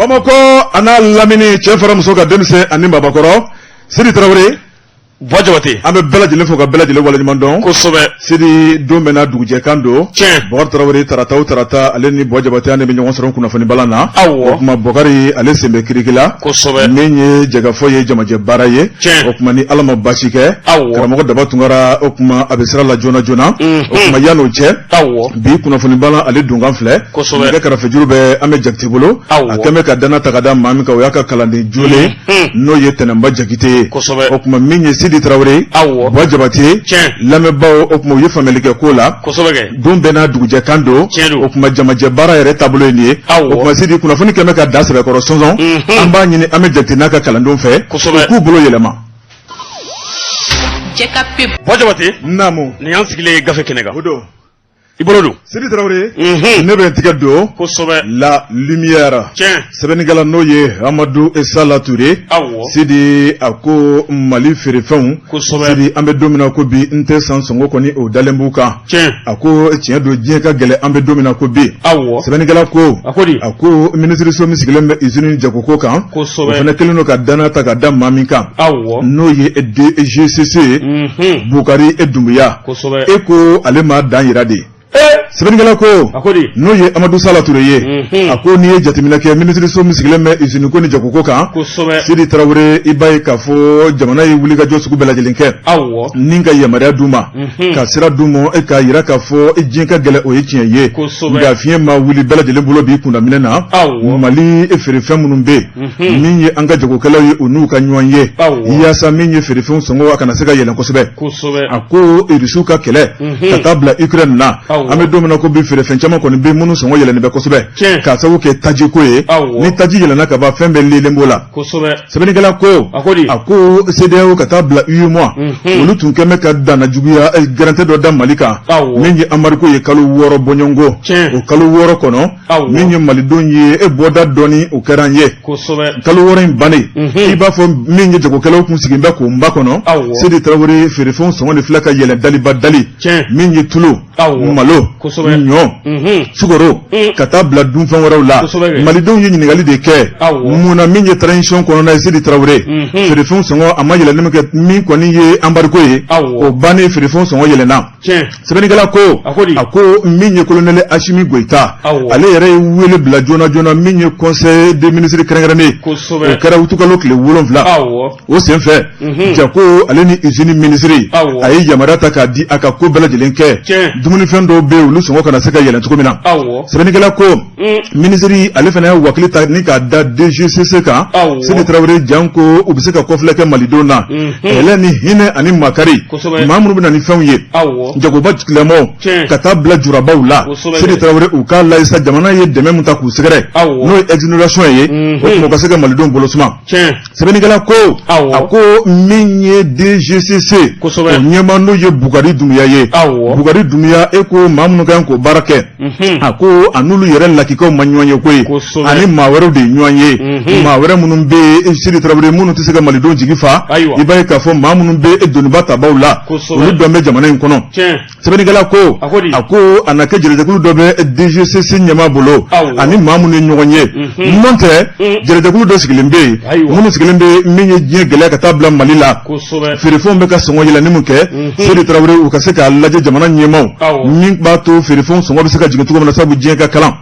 Bamakɔ a n'a lamini, cɛ fara muso ka, denmisɛn ani mabakɔrɔ, Sidi Tarawele. Buwa Jabate. An bɛ bɛɛ lajɛlen fo ka bɛɛ lajɛlen waleɲuman dɔn. Sidi, don bɛɛ n'a dugujɛkan don. Bɔkari Tarawele, tarata o tarata, ale ni Buwa Jabate, an de bɛ ɲɔgɔn sɔrɔ kunnafonibalan na. O tuma, Bɔkari ale sen bɛ kiriki la. Min ye jɛkafɔ ye, jamajɛ baara ye. O tuma, ni Ala ma baasi kɛ, karamɔgɔ Daba Tunkara, o tuma, a bɛ sira la joona joona. O tuma, yan'o cɛ, bi kunnafonibalan ale donkan filɛ. Nɛgɛ karafejuru bɛ an bɛ Jakite bolo. A kɛn bɛ ka danna ta ka da maa min kan, o y'a ka kalanden jolen, n'o ye Tɛnɛnba Jakite ye. O tuma, min ye Sidi Tarawele, Buwa Jabate, lamɛnbaaw, o tuma, u ye faamuyali kɛ ko la. Don bɛɛ n'a dugujɛkan don. O tuma, jamajɛ baara yɛrɛ taabolo ye nin ye. O tuma, Sidi, kunnafoni kɛn bɛ ka da sɛbɛkɔrɔ sɔnsɔn. An b'a ɲini an bɛ Jakite n'a ka kalandenw fɛ, u k'u bolo yɛlɛma. Buwa Jabate. Naamu. Nin y'an sigilen ye gafe kɛnɛ kan. O don. I bolo don. Sidi Tarawele, ne bɛ n tigɛ don. La Lumière. Sɛbɛnnikɛla, n'o ye Amadu Sala Ture. Sidi, a ko Mali feerefɛnw. Sidi, an bɛ don min na ko bi, n tɛ san sɔngɔ kɔni, o dalen b'u kan. A ko tiɲɛ don, diɲɛ ka gɛlɛn, an bɛ don min na ko bi. Sɛbɛnnikɛla ko, a ko minisiriso min sigilen bɛ usine jagoko kan, o fana kɛlen don ka danna ta ka da maa min kan, n'o ye DGCC ye, Bukari Dunbuya. E ko ale ma dan yira de. Sɛbɛnnikɛla ko, n'o ye Amadu Sala Ture ye, a ko n'i ye jateminɛ kɛ minisiriso min sigilen bɛ usine ko ni jagoko kan, Sidi Tarawele, i b'a ye k'a fɔ jamana ye wulikajɔ sugu bɛɛ lajɛlen kɛ ni ka yamaruya d'u ma, ka sira d'u ma, e k'a yira k'a fɔ diɲɛ ka gɛlɛn, o ye tiɲɛ ye, nka fiɲɛ ma wuli bɛɛ lajɛlen bolo b'i kunda minɛ na. Mali feerefɛn minnu bɛ yen, min ye an ka jagokɛlaw ye, u n'u ka ɲɔgɔn ye yaasa min ye feerefɛnw sɔngɔ a kana se ka yɛlɛn kosɛbɛ. A ko Irisiw ka kɛlɛ ka taa bila Ukraine na, an bɛ don min na ko bi, feerefɛn caman kɔni bɛ minnu sɔngɔ yɛlɛnnen bɛ kosɛbɛ, k'a sababu kɛ tajiko ye. Ni taji yɛlɛnna ka ban, fɛn bɛɛ lelen b'o la. Sɛbɛnnikɛla ko, a ko CEDEAO ka taa bila UEMOA, olu tun kɛn bɛ ka danna juguya gɛrɛntɛ dɔ da Mali kan, min ye embargo ye kalo 6 bɔɲɔgɔnko. O kalo 6 kɔnɔ, min ye malidenw ye, e bɔda dɔɔni o kɛra an ye. Kalo 6 in bannen, i b'a fɔ min ye jagokɛlaw kun sigilen bɛ k'o nba kɔnɔ, Sidi Tarawele, feerefɛnw sɔngɔ de filɛ ka yɛlɛn daliba dali. Min ye tulu, malo, ɲɔ, sukaro, ka taa bila dunfɛn wɛrɛw la. Malidenw ye ɲininkali de kɛ, mun na min ye transition kɔnɔna ye, Sidi Tarawele, feerefɛnw sɔngɔ a ma yɛlɛnni min kɛ, min kɔni ye embargo ye, o bannen, feerefɛnw sɔngɔ yɛlɛnna? Sɛbɛnnikɛla ko, a ko min ye colonel Asimi Goyita, ale yɛrɛ ye wele bila joona joona min ye conseil des ministres kɛrɛnkɛrɛnnen, o kɛra utukalo tile 7. O senfɛ, jago ale ni usine minisiri, a ye yamaruya ta k'a di a ka ko bɛɛ lajɛlen kɛ, dumunifɛn dɔw bɛ yen, olu sɔngɔ kana se ka yɛlɛn cogo min na. Sɛbɛnnikɛla ko, minisiri ale fana ye wakili ta ni k'a da DGCC kan, Sidi Tarawele, janko u bɛ se ka kɔfilɛ kɛ malidenw na, hɛrɛ ni hinɛ ani makari. Maa minnu bɛ na ni fɛnw ye, jagoba tigilamɔgɔw ka taa bila jurabaw la, Sidi Tarawele, u k'a lajɛ sa, jamana ye dɛmɛ min ta k'u sɛgɛrɛ, n'o ye exonération ye, o tuma u ka se ka malidenw bolo suma. Sɛbɛnnikɛla ko, a ko min ye DGCC o ɲɛmaa, n'o ye Bukari Dunbiya ye, Bukari Dunbiya, e ko maa minnu ka kan k'o baara kɛ, a ko a n'olu yɛrɛ lakikaw ma ɲɔgɔn ye koyi, ani maa wɛrɛw de ye ɲɔgɔn ye, maa wɛrɛ minnu bɛ yen, Sidi Tarawele, minnu tɛ se ka malidenw jigi fa. I b'a ye k'a fɔ maa minnu bɛ doniba tabaw la, olu dɔn bɛ jamana in kɔnɔ. Sɛbɛnnikɛla ko, a ko a na kɛ jɛrɛjɛkulu dɔ bɛ DGCC ɲɛmaa bolo ani maa minnu ye ɲɔgɔn ye. N'o tɛ, jɛrɛjɛkulu dɔ sigilen bɛ yen, minnu sigilen bɛ min ye diɲɛ gɛlɛya ka taa bila Mali la, feerefɛnw bɛ ka sɔngɔ yɛlɛnni min kɛ, Sidi Tarawele, u ka se k'a lajɛ jamana ɲɛmaaw, min b'a to feerefɛnw sɔngɔ bɛ se ka jigin cogo min na, sabu diɲɛ ka kalan.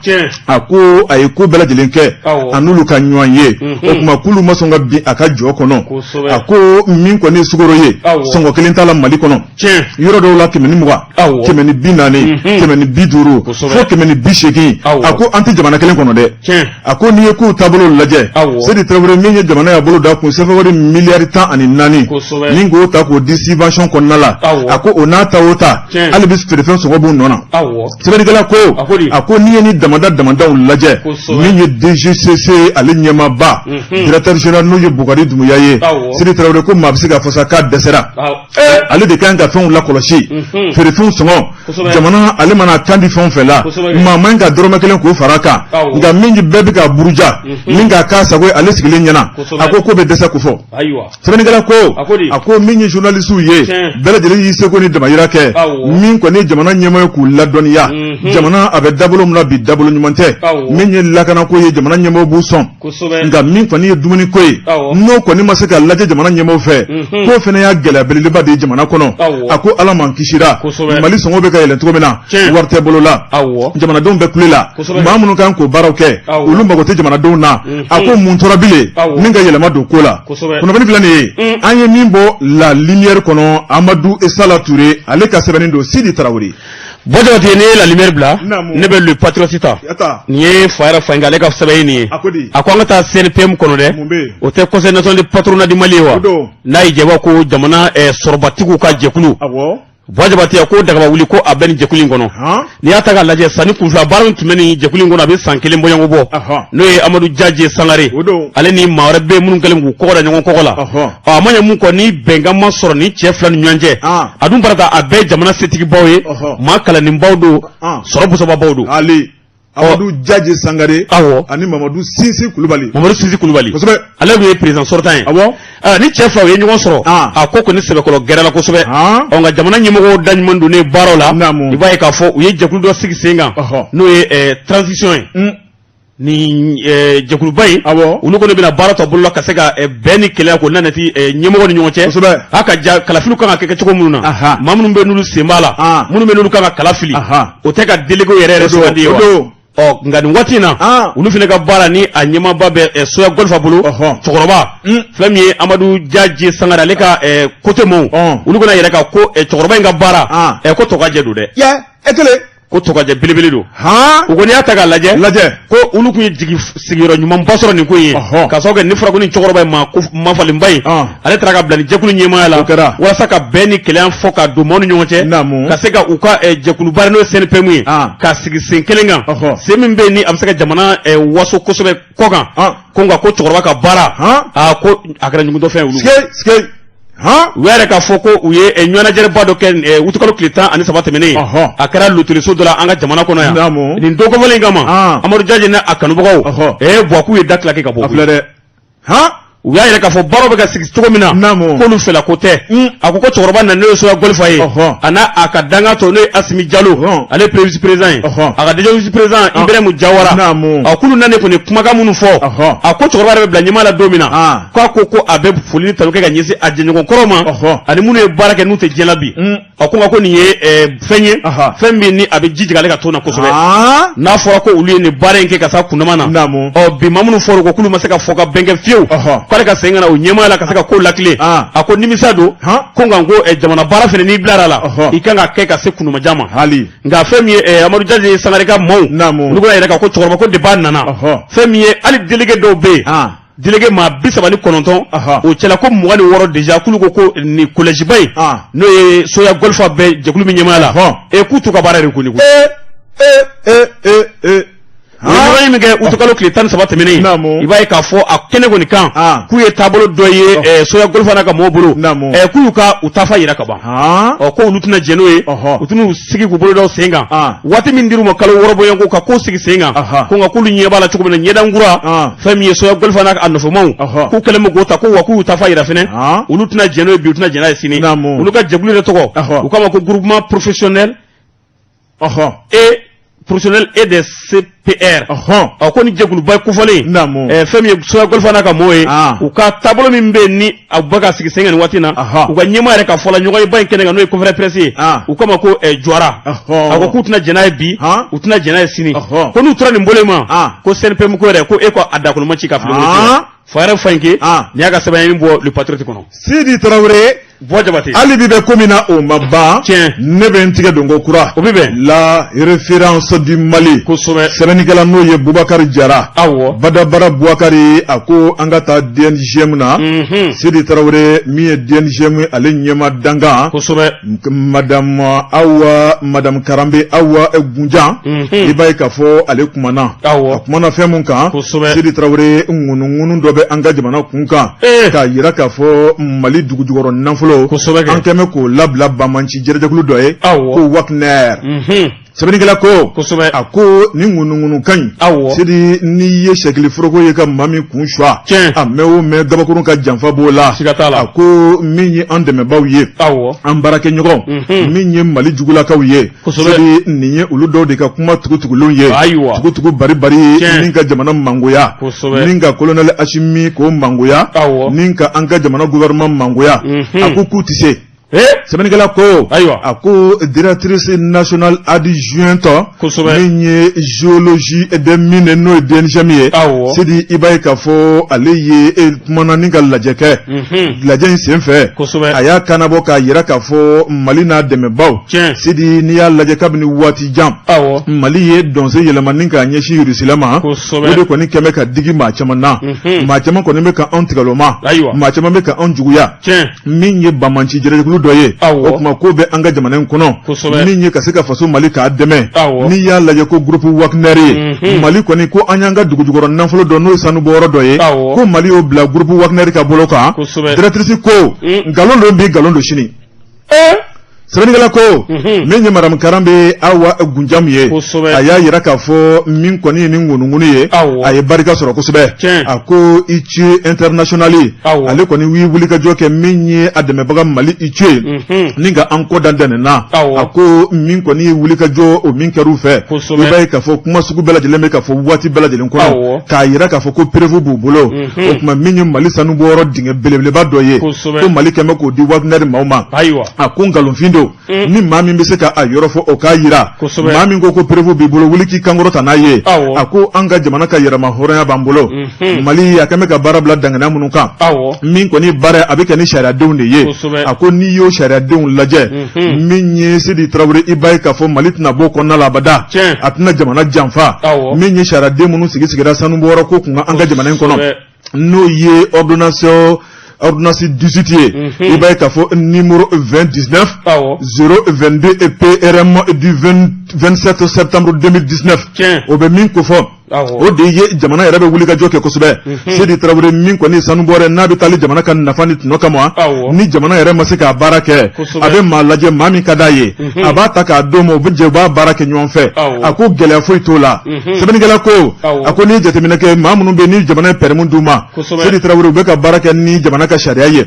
A ko a ye ko bɛɛ lajɛlen kɛ a n'olu ka ɲɔgɔn ye. O tuma, k'olu ma sɔn ka bin a ka jɔ kɔnɔ. A ko min kɔni ye sukaro ye, sɔngɔ kelen t'a la Mali kɔnɔ. Yɔrɔ dɔw la 120, 140, 150, fo 180. A ko an tɛ jamana kelen kɔnɔ dɛ. A ko n'i ye kow taabolo lajɛ, Sidi Tarawele, min ye jamana y'a bolo da kun sefa wari miliyari 14, ni k'o ta k'o di subvention kɔnɔna la, a ko o n'a ta o ta, hali bi feerefɛn sɔngɔ b'u nɔ na. Sɛbɛnnikɛla ko, a ko n'i ye ni damada damadaw lajɛ, min ye DGCC ale ɲɛmaaba, directeur général, n'o ye Bukari Dunbiya ye, Sidi Tarawele, ko maa bɛ se k'a fɔ sa k'a dɛsɛra. Ale de kan ka fɛnw lakɔlɔsi, feerefɛnw sɔngɔ. Jamana ale mana kan di fɛn fɛn la, maa man ka dɔrɔmɛ kelen k'o fara a kan, nka min bɛɛ bɛ ka buruja min k'a k'a sago ye, ale sigilen ɲɛna, a ko ko bɛ dɛsɛ ko fɔ. Sɛbɛnnikɛla ko, a ko min ye journalistew ye, bɛɛ lajɛlen y'i seko ni damayira kɛ, min kɔni ye jamana ɲɛmaa ye. k'u ladɔnniya jamana a bɛ dabolo min na bi dabolo ɲuman tɛ min ye lakanako ye jamana ɲɛmɔgɔw b'u sɔn nka min kɔni ye dumuniko ye n'o kɔni ma se ka lajɛ jamana ɲɛmɔgɔw fɛ k'o fana y'a gɛlɛya belebeleba de ye jamana kɔnɔ a ko ala m'an kisira mali sɔngɔ bɛ ka yɛlɛn cogo min na wari tɛ bolo la jamanadenw bɛ kule la maa minnu kan k'o baaraw kɛ olu mago tɛ jamanadenw na a ko mun tora bilen min ka yɛlɛma don ko la kunnafoni filɛ nin ye an ye min bɔ La Lumière kɔnɔ Amadu Sala Ture ale ka sɛbɛnni don Sidi Tarawele Buwa Jabate n'i ye La Lumière bila ne bɛ Le Patriote ta nin ye fa yɛrɛ Fayinke ale ka sɛbɛn ye nin ye a ko an ka taa CNPM kɔnɔ dɛ o tɛ Conseil national de patronat du Mali ye wa n'a y'i jɛba ko jamana sɔrɔbatigiw ka jɛkulu Buwa Jabate a ko dagaba wuli ko a bɛ nin jɛkulu in kɔnɔ n'i y'a ta k'a lajɛ sanni kunfila baara min tun bɛ nin jɛkulu in kɔnɔ a bɛ san kelen bɔɲɔgɔnko bɔ n'o ye Amadu Jaje Sangare ale ni maa wɛrɛ bɛ minnu kɛlen k'u kɔgɔ da ɲɔgɔn kɔgɔ la ɔ a ma ɲɛ mun kɔ ni bɛnkan ma sɔrɔ ni cɛ fila ni ɲɔgɔn cɛ a dun bara a bɛɛ jamana setigibaw ye maa kalannenbaw don sɔrɔ busababaw don Amadu Jaje Sangare awɔ ani Mamadu Sinsi Kulubali Mamadu Sinsi Kulubali kosɛbɛ ale tun ye président sortant ye awɔ ni cɛ filaw ye ɲɔgɔn sɔrɔ a ko kɔni sɛbɛkɔrɔ gɛrɛla kosɛbɛ ɔ nka jamana ɲɛmɔgɔw da ɲuman donnen baaraw la i b'a ye k'a fɔ u ye jɛkulu dɔ sigi sen kan n'o ye transition ye nin jɛkuluba in olu kɔni bɛna baara tɔ bolo la ka se ka bɛn ni kelenya ko nanati ɲɛmɔgɔ ni ɲɔgɔn cɛ kosɛbɛ a ka ja kalafiliw kan ka kɛ cogo minnu na maa minnu bɛ n'olu sen b'a la minnu bɛ n'olu kan ka kala fili o tɛ ka délégué yɛrɛ yɛrɛ sugandi ye wa ɔ nka nin waati in na olu fana ka baara ni a ɲɛmaaba bɛ Soya Gɔlifa bolo cɛkɔrɔba fɛn min ye Amadu Jaje Sangare ale ka côté mɔɔw olu kɔni yɛrɛ ka ko cɛkɔrɔba in ka baara ko tɔkajɛ don dɛ e kelen ko tɔgɔjɛ belebele don u kɔni y'a ta k'a lajɛ lajɛ ko olu tun ye jigi sigiyɔrɔ ɲumanba sɔrɔ nin ko in ye ka sababu kɛ ni fɔra ko ni cɛkɔrɔba in maa mafalenba in ale taara ka bila nin jɛkulu ɲɛmaaya la walasa ka bɛn ni kelenya fɔ ka don maaw ni ɲɔgɔn cɛ ka se ka u ka jɛkuluba n'o ye CNPM ye ka sigi sen kelen kan sen min bɛ yen ni a bɛ se ka jamana waso kosɛbɛ kɔkan ko nka ko cɛkɔrɔba ka baara aa ko a kɛra ɲugutɔfɛn ye olu u yɛrɛ k'a fɔ ko u ye ɲɔgɔnnajɛrɛba dɔ kɛ utukalo tile 13 tɛmɛnen a kɛra lotiriso dɔ la an ka jamana kɔnɔ yan nin don kofɔlen in kama Amadu Jaje n'a kanubagaw Buwa k'u ye da tilaki ka bɔ dɛ u y'a yira k'a fɔ baaraw bɛ ka sigi cogo min na k'olu fɛla ko tɛ a ko ko cɛkɔrɔba na n'o ye Soya Gɔlifa ye a n'a a ka dankan tɔ n'o ye Asimi Jalo ale ye premier vice président ye a ka deuxième vice président Ibrahim Jawara a k'olu nalen kɔni kumakan minnu fɔ a ko cɛkɔrɔba yɛrɛ bɛ bila ɲɛmaa la don min na k'a ko ko a bɛ foli ni tanu kɛ ka ɲɛsin a jɛɲɔgɔn kɔrɔw ma ani minnu ye baara kɛ n'u tɛ diɲɛ la bi a ko nka ko nin ye fɛn ye fɛn min ni a bɛ ji jigin ale ka tɔn na kosɛbɛ n'a fɔra ko olu ye nin baara in kɛ ka s'a kundama na ɔ bi maa minnu fɔra ko k'olu ma se ka fɔ ka bɛn kɛ fiyewu k'ale ka segin ka na o ɲɛmaaya la ka se ka ko latilen a ko nimisa don ko nka ko jamana baara fana n'i bilara la i kan ka kɛ ka se kundumajan ma nka fɛn min ye Amadu Jaje Sangare ka maaw olu bɛna yɛrɛ kan ko cɛkɔrɔba ko depuis a nana fɛn min ye hali délégué dɔw bɛ yen délégué maa 39 o cɛla ko 26 déjà k'olu ko ko nin collège ba in n'o ye Soya Gɔlifa bɛ jɛkulu min ɲɛmaaya la e k'u t'u ka baara yɛrɛ kɔni u ye ɲɔgɔn ye min kɛ utukalo tile 13 tɛmɛnen i b'a ye k'a fɔ a kɛnɛ kɔni kan k'u ye taabolo dɔ ye Soya Gɔlifa n'a ka mɔgɔw bolo k'u y'u ka u tafa yira ka ban ɔ ko olu tɛna jɛn n'o ye u tɛn'u sigi k'u bolo da sen kan waati min dir'u ma kalo 6 bɔɲɔgɔnko ka ko sigi sen kan ko nka k'olu ɲɛ b'a la cogo min na ɲɛdankura fɛn min ye Soya Gɔlifa n'a nɔfɛmaw k'u kɛlen bɛ k'o ta ko wa k'u y'u tafa yira fɛnɛ olu tɛna jɛn n'o ye bi u tɛna jɛn n'a ye sini olu ka jɛkulu yɛrɛ tɔgɔ u k'a ma ko groupement professionnel et professionnel et des CPR ɔ ko ni jɛkuluba kofɔlen fɛn min ye Soya Gɔlifa n'a ka mɔɔw ye u ka taabolo min bɛ yen ni a bɛ ka sigi sen kan nin waati in na u ka ɲɛmaa yɛrɛ ka fɔ la ɲɔgɔnyeba in kɛnɛ kan n'o ye conférence presse ye u k'a ma ko Jawara a ko k'u tɛna jɛn n'a ye bi u tɛna jɛn n'a ye sini ko n'u tora nin bolo in ma ko CNPM ko yɛrɛ ko e ko a dakoloma ci ka fili fa yɛrɛ Fayinke nin y'a ka sɛbɛn ye min bɔ Le Patriote kɔnɔ Sidi Tarawele Buwa Jabate hali bi bɛ ko min na o ma ban tiɲɛ ne bɛ n tigɛ don ko kura o bɛ bɛn La Référence du Mali kosɛbɛ sɛbɛnnikɛla n'o ye Bubakari Jara awɔ Badabara Bubakari a ko an ka taa DNGM na Sidi Tarawele min ye DNGM ale ɲɛmaa dankan kosɛbɛ madame Awa madame Karanbe Awa Gunjan i b'a ye k'a fɔ ale kumana awɔ a kumana fɛn mun kan kosɛbɛ Sidi Tarawele ŋunuŋunu dɔ bɛ an ka jamana kun kan k'a yira k'a fɔ Mali dugu jukɔrɔ nafolo kosɛbɛ an kɛn bɛ k'o labila banbaanci jɛrɛjɛkulu dɔ ye awɔ ko Wagner Sɛbɛnnikɛla ko kosɛbɛ, a ko nin ŋunuŋunukan in, awɔ, Sidi, n'i ye sɛkili foroko ye ka maa min kun suwa, tiɲɛ, a mɛn o mɛn gabakurun ka janfa b'o la, siga t'a la. A ko min ye an dɛmɛbaaw ye, awɔ, an baarakɛɲɔgɔn, min ye Mali jugulakaw ye, kosɛbɛ, Sidi, nin ye olu dɔw de ka kuma tugutugulenw ye, ayiwa, tugutugu baribari ye, ni ka jamana mangoya, kosɛbɛ, ni ka colonel Asimi k'o mangoya, awɔ, ni ka an ka jamana gouvernement mangoya, a ko k'u tɛ se. Sɛbɛnnikɛla ko ayiwa, a ko directrice nationale adjointe, kosɛbɛ, min ye géologie et des mines, n'o ye DNGM ye, awɔ, Sidi, i b'a ye k'a fɔ ale ye kumana ni ka lajɛ kɛ. Lajɛ in senfɛ, kosɛbɛ, a y'a kannabɔ k'a jira k'a fɔ Mali n'a dɛmɛbaaw, tiɲɛ, Sidi, n'i y'a lajɛ kabini waati jan, awɔ, Mali ye dɔnsen yɛlɛma ni k'a ɲɛsin Russie ma, kosɛbɛ, o de kɔni kɛn bɛ ka digi maa caman na. Maa caman kɔni bɛ ka anw tigaloma, ayiwa, maa caman bɛ ka anw juguya, tiɲɛ, min ye banbaanci jɛrɛjɛkulu dɔ ye, o tuma k'o bɛ an ka jamana in kɔnɔ, min ye ka se ka faso Mali k'a dɛmɛ. N'i y'a lajɛ ko groupe Wagner ye, Mali kɔni ko an y'an ka dugujukɔrɔ nafolo dɔ, n'o ye sanubɔyɔrɔ dɔ ye, ko Mali y'o bila groupe Wagner ka bolo kan. Directrice ko nkalon don bi, nkalon don sini. Sɛbɛnnikɛla ko min ye madame Karanbe Awa Gunjamu ye, a y'a jira k'a fɔ min kɔni ye nin ŋunuŋunu ye, a ye barika sɔrɔ kosɛbɛ. A ko ITIE international, ale kɔni w'i wulikajɔ kɛ min ye a dɛmɛbaga Mali ITIE ni ka an kɔ da dɛnɛn na. A ko min kɔni ye wulikajɔ o min kɛr'u fɛ, i b'a ye k'a fɔ kuma sugu bɛɛ lajɛlen bɛ ka fɔ waati bɛɛ lajɛlen kɔnɔ, k'a jira k'a fɔ ko preuve b'u bolo. O tuma min ye Mali sanubɔyɔrɔ dingɛ belebeleba dɔ ye, ko Mali kɛn bɛ k'o di Wagner maaw ma. A ko nkalonfin don. Ni maa min bɛ se ka a yɔrɔ fɔ, o k'a jira. Maa min ko ko preuve b'i bolo, wuli k'i kankɔrɔta n'a ye. A ko an ka jamana ka yɛrɛma hɔrɔnya b'an bolo. Mali a kɛn bɛ ka baara bila danganiya minnu kan, min kɔni baara a bɛ kɛ ni sariyadenw de ye. A ko n'i y'o sariyadenw lajɛ, min ye Sidi Tarawele, i b'a ye k'a fɔ Mali tɛna bɔ kɔnɔna la abada, a tɛna jamana janfa. Min ye sariyaden minnu sigi sigira sanubɔyɔrɔ ko kun an ka jamana in kɔnɔ, n'o ye ordonnance 18 ye, i b'a ye k'a fɔ numéro 2019 022 et PRM du 27 septembre 2019, o bɛ min kofɔ, o de ye jamana yɛrɛ bɛ wuli ka jɔ kɛ kosɛbɛ. Sidi Tarawele, min kɔni sanubɔyɔrɔ n'a bɛ taali jamana ka nafa ni tɔnɔ kama, ni jamana yɛrɛ ma se k'a baara kɛ, a bɛ maa lajɛ, maa min ka d'a ye, a b'a ta k'a d'o ma, u bɛ jɛ u b'a baara kɛ ɲɔgɔn fɛ. A ko gɛlɛya foyi t'o la. Sɛbɛnnikɛla ko, a ko n'i ye jateminɛ kɛ, maa minnu bɛ ni jamana ye permis d'u ma, Sidi Tarawele, u bɛ ka baara kɛ ni jamana ka sariya ye.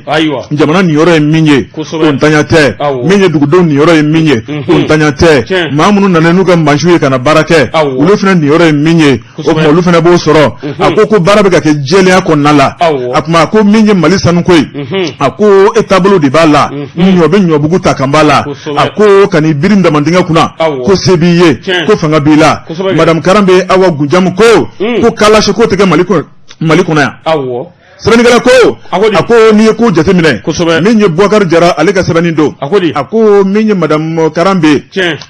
Jamana niyɔrɔ ye min ye, o ntanya tɛ. Min ye dugudenw niyɔrɔ ye min ye, o ntanya tɛ. Maa minnu nana n'u ka mansinw ye ka na baara kɛ, olu fana niyɔrɔ ye min ye, o tuma olu fana b'o sɔrɔ. A ko ko baara bɛ ka kɛ jɛlenya kɔnɔna la. A tuma a ko min ye Mali sanuko ye, a ko e taabolo de b'a la, ɲɔ bɛ ɲɔbugu ta kan b'a la. A ko ka n'i biri damandingɛ kunna ko se b'i ye, ko fanga b'i la. Madame Karanbe Awa Gunjamu ko ko kalase ko tɛ kɛ Mali kɔnɔ, Mali kɔnɔ yan. Sɛbɛnnikɛla ko, a ko n'i ye ko jateminɛ, min ye Bubakari Jara ale ka sɛbɛnni don, a ko min ye madame Karanbe,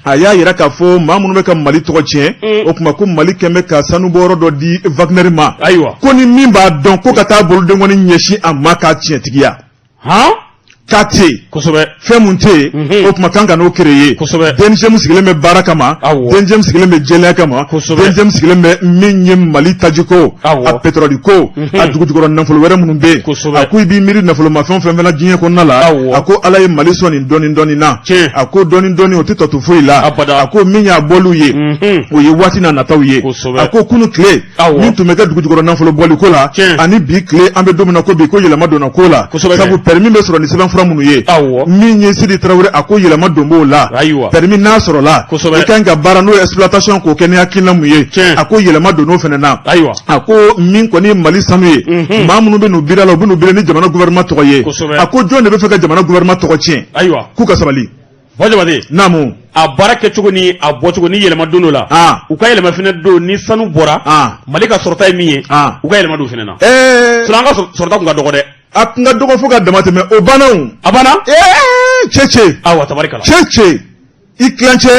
a y'a jira k'a fɔ maa minnu bɛ ka Mali tɔgɔ tiɲɛ, o tuma ko Mali kɛn bɛ ka sanubɔyɔrɔ dɔ di Wagner ma. Ayiwa, ko ni min b'a dɔn, ko ka taa bolodenkɔni ɲɛsin a ma k'a tiɲɛtigiya. K'a tɛ yen. Fɛn mun tɛ yen, o tuma kan ka n'o créer. DNGM sigilen bɛ baara kama, DNGM sigilen bɛ jɛlenya kama, DNGM sigilen bɛ min ye Mali tajiko, a pétrole ko, a dugujukɔrɔ nafolo wɛrɛ minnu bɛ yen. A ko i b'i miiri nafolomafɛn fɛn fɛn na diɲɛ kɔnɔna la, a ko Ala ye Mali sɔn nin dɔɔni dɔɔni na. A ko dɔɔni dɔɔni o tɛ tɔ to foyi la. A ko min y'a bɔliw ye, o ye waati n'a nataw ye. A ko kunu tile min tun bɛ kɛ dugujukɔrɔ nafolo bɔli ko la, ani bi tile an bɛ don min na ko bi, ko yɛlɛma donna ko la, sabu permis bɛ sɔrɔ ni sɛbɛnfura minnu ye, min ye Sidi Tarawele, a ko yɛlɛma don b'o la. Permis n'a sɔrɔla, i kan ka baara n'o ye exploitation k'o kɛ ni hakilina mun ye, a ko yɛlɛma don n'o fana na. A ko min kɔni ye Mali sanu ye, maa minnu bɛ n'u biri a la, u bɛ n'u biri ni jamana gouvernement tɔgɔ ye. A ko jɔn de bɛ fɛ ka jamana gouvernement tɔgɔ tiɲɛ? K'u ka sabali. Jabate. Naamu. A baara kɛcogo ni a bɔcogo ni yɛlɛma don la, u ka yɛlɛma fana don ni sanu bɔra, Mali ka sɔrɔta ye min ye, u ka yɛlɛma don fana na. Sinon an ka sɔrɔta tun ka dɔgɔ dɛ. A tun ka dɔgɔ fo ka dama tɛmɛ, o banna o. A banna. Cɛ cɛ. Awa, tabarikala. Cɛ cɛ, i tilancɛ,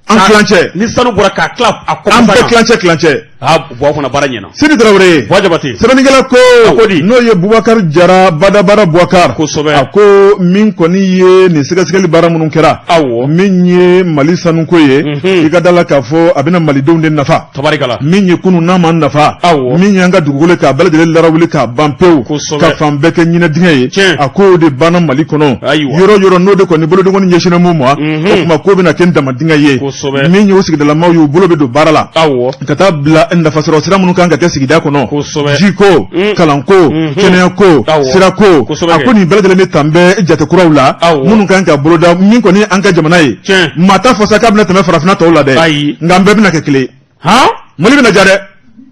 an tilancɛ. Ni sanu bɔra k'a tila a an bɛɛ tilancɛ tilancɛ. Aa, Buwa fana baara ɲɛna. Sidi Tarawele. Buwa Jabate. Sɛbɛnnikɛla ko. A ko di? N'o ye Bubakari Jara Badabada Bubakari. Kosɛbɛ. A ko min kɔni ye nin sɛgɛsɛgɛli baara minnu kɛra. Awɔ. Min ye Mali sanuko ye. I ka da la k'a fɔ a bɛna Malidenw de nafa. Tabarikala. Min ye kunun n'a ma nafa. Awɔ. Min y'an ka dugukolo k'a bɛɛ lajɛlen larawuli k'a ban pewu. Kosɛbɛ. Ka fan bɛɛ kɛ ɲinɛ dingɛ ye. Tiɲɛ. A k'o de banna Mali kɔnɔ. Ayiwa. Yɔrɔ yɔrɔ n'o de kɔni bolodenkɔni ɲɛsinnen mun ma. O tuma k'o bɛna kɛ dama dingɛ ye. Kosɛbɛ. Min y'o sigidalamaw ye u bolo bɛ don baara la. Awɔ. Ka taa bila nafasɔrɔ sira minnu kan ka kɛ sigida kɔnɔ. Kosɛbɛ. Jiko, kalanko, kɛnɛyako, Awɔ. sirako. Kosɛbɛ A kɛ. ko nin bɛɛ lajɛlen de tan bɛ jate kuraw la. Awɔ. Minnu kan ka boloda min kɔni an ka jamana ye. Tiɲɛ. Maa t'a fɔ sa k'a bɛna tɛmɛ farafinna tɔw la dɛ. Ayi. Nka an bɛɛ bɛna kɛ kelen ye. Han? Mali bɛna diya dɛ.